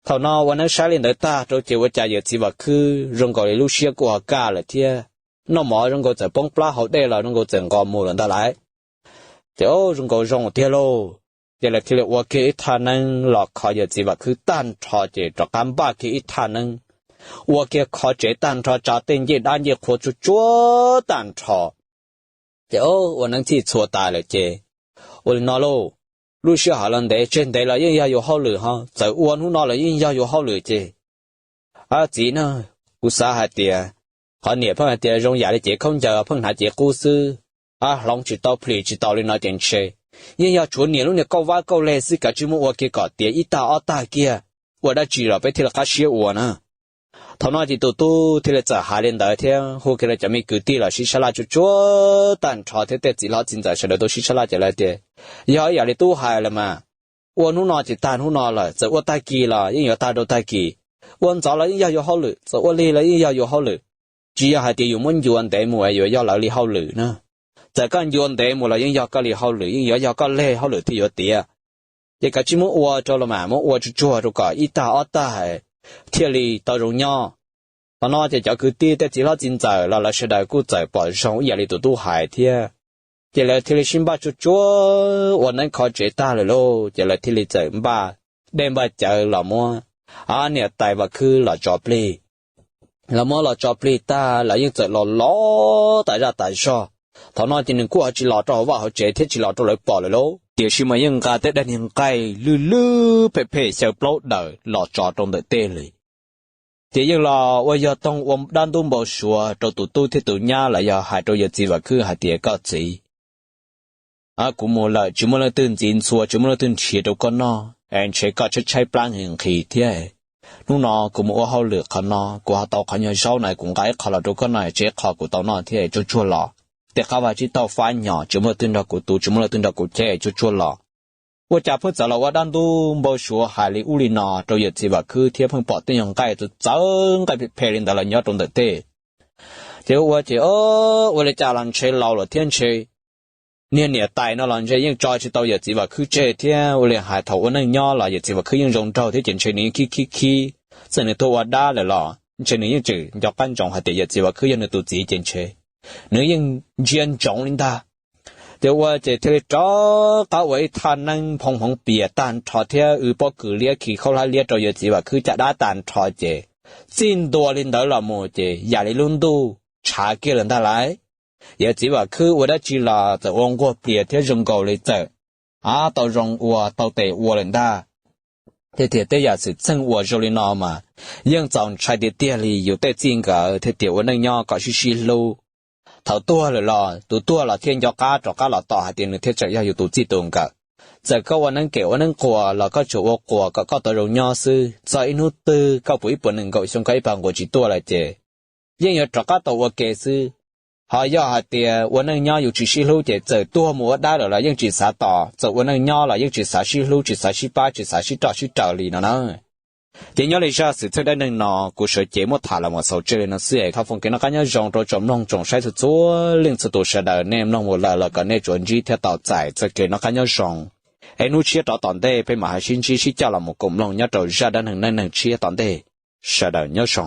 Thaum no ua neeb saib li ntawd tag rau ces ua cas yawm txiv Vam Khwb zoo nkaus li lub siab kuj ho kaj lawm thiab, noj mov zoo nkaus txawm poob plab haus dej los zoo nkaus txawm nqos mus lawm ntag lauj. Ces o, zoo nkaus zoo tiag lauj. Ces lawv thiaj li ua kiag ib thaj neeb los kho yawm txiv Vam Khwb tag nrho ces rov qab npaj kiag ib thaj neeb, ua kiag khov tsev tag nrho, tsa tej ncej dab ncej qhua tsuag tsuag tag nrho. Ces o, ua neeb txhij txhua tas lawm ces ua li no lauj, lub sij hawm los ntev tseg ntev los yeej yog yus hauj lwm ho, txawm ua hnub no los yeej yog yus hauj lwm ces, a txiv na, kuv xav hais tias, qhov niam pheej hais tias zoo yam li cev khaub ncaws pheej hnav cev qub xwb, a hloov tsis tau plhis tsis tau li no ces ntshe yeej yog tshuav niam lub niag kauj vab kauj leg xwb, kav tsij muab ua kiag kom tiav ib tag ob tag kiag, ua dab tsi los peb thiaj li qab siab ua na. Thaum no ces tus tub thiaj li txawm hais li ntawd thiab hu kiag lawv cov me kwv tij los sib sab laj tsuag tsuag tag nrho thiab tej txiv hlob txiv ntxawm sawv daws tuaj sib sab laj ces lawv tias, yog ib yam li tub hais lawm mas, ua hnub no ces tag hnub no lawm, txawm ua tag kis los yeej yuav tag rau tag kis, ua ntxov los yeej yog yus hauj lwm, txawm ua lig los yeej yog yus hauj lwm. Tsis yog hais tias yus muab ncua ntev mus es yuav yog lawv li hauj lwm na. Txawm koj ncua ntev mus los yeej yog koj li hauj lwm, yeej yuav yog koj leg hauj lwm thiaj yuav tiav. Ces kav tsij muab ua rau los mas, muab ua tsuag tsuag rau kom ib tag ob tag thiaj li tau zoo nyob. Thaum no ces cov kwv tij tej txiv hlob txiv ntxawm los lawv sawv daws kuj txawm pom zoo ib yam li tus tub hais thiab. Ces lawv thiaj li sib npaj tsuag tsuag ua neeb khov tsev tag lawm lauj, ces lawv thiaj li txawm npaj dej npaj cawv los muab, a, niam tais Vam Khwb los tso plig. Los muab los tso plig tag los yeej txawm los los tas zaj tas zog. Thaum no ces nws kuj ho tsis los rau hauv vaj hauv tsev thiab tsis los rau lawv pom lawm lauj, tiam sis mas yeej nqa tej daim niag nqaij lwj lwj phem phem xyaw plaub daws los tso rau ntawm tej li. Ces yeej los ua yog toog ua dab ntub npau suav rau tus tub thiab tus nyab los yog hais rau yawm txiv Vam Khwb hais tias, koj txiv, kuv mus lawm tsis muaj leej twg ntxiv ntxhua tsis muaj leej twg nrhiav rau koj noj es ntshe koj tshaib tshaib plab nqhis nqhis thiab. Hnub no kuv mus ua hauj lwm qhov no kuv ho tau qhov nyuag zaub na, kuv nqa ib qho los rau koj noj, tseg ib qho kuv tau noj thiab, tsuag tsuag los. Tej qab vaj tsib taug fab nyos tsis muaj leej twg nrog kuv tu tsis muaj leej twg nrog kuv cheb, tsuag tsuag los. Ua cas pheej txawm los ua dab ntub npau suav hais li ub li no rau yawm txiv Vam Khwb thiab pheej pom tej nyuag nqaij txawv txawv nqaij phem phem li ntawd los nyob rau ntawm tej. Ces ua ces ua li cas los ntshe laus lawm thiab ntshe niag niam tais no los ntshe yeej tso tsis tau yawm txiv Vam Khwb tseg thiab. Ua li hais thaum ua neej nyob los yawm txiv Vam Khwb yeej zoo nraug thiab ces ntshe nws yeej khib khib khib, txawm nws tuag ua dab lawm los ntshe nws yeej tseem nco qab ntsoov hais tias yawm txiv Vam Khwb yog nws tus txiv ces ntshe nws yeej ntsia ntsoov li ntag. Ces ua ces thiaj li rov qab ua ib thaj neeb phoo hmoov pias tag nrho thiab w pob kws liab khi khaub hlab liab rau yawm txiv Vam Khwb caj dab tag nrho ces txij ntua li ntawd los mus ces yam li lub ntuj tshav kiag lawm ntag lauj. Yawm txiv Vam Khwb ua dab tsi los txawm ua nquag plias thiab zoo nkaus li txawm, a, tau zoo ua tau tes ua lawm ntag. Thiab tias tej yam xwm txheej uas zoo li no mas yeej txaus ntshai tiag tiag li yus tej txij nkawm thiab tias ua neej nyob kom sib sib hlub. Thaum tuag lawm los tus tuag los thiaj nco qab rov qab los tom hais tias nws thiaj tseem yog yus tus txij tus nkawm. Txawm koj ua neeb kem ua neeb quas los koj tsuas ua quas kom koj tau zoo nyob xwb, txog ib hnub twg koj puv ib puas nees nkaum xyoo koj ib pawg nquas tsis tuaj lawm ces yeej yuav rov qab tau ua ke xwb. Ho yog hais tias ua neej nyob yus tsis sib hlub ces txawm tuag mus ua dab lawm los yeej tsis xav tos, txawm ua neej nyob los yeej tsis xav sib hlub tsis xav sib pab tsis xav sib roj sib raws li no na. Ces nyob li zaj xwm txheej dab neeg no kuv sawv cev muab tham los mus xaus tseg li no xwb es thov foom kev noj qab nyob zoo rau tsoom mloog tsoom saib txhua txhua leej txhua tus sawv daws, nej mloog mus lawm los kom nej tsuas ntsib thiab tau txais txoj kev noj qab nyob zoo. Es hnub tshiab rov tom ntej peb mam ho sib ntsib sib coj los mus koom mloog nyob rau zaj dab neeg neej neeg tshiab tom ntej. Sawv daws nyob zoo.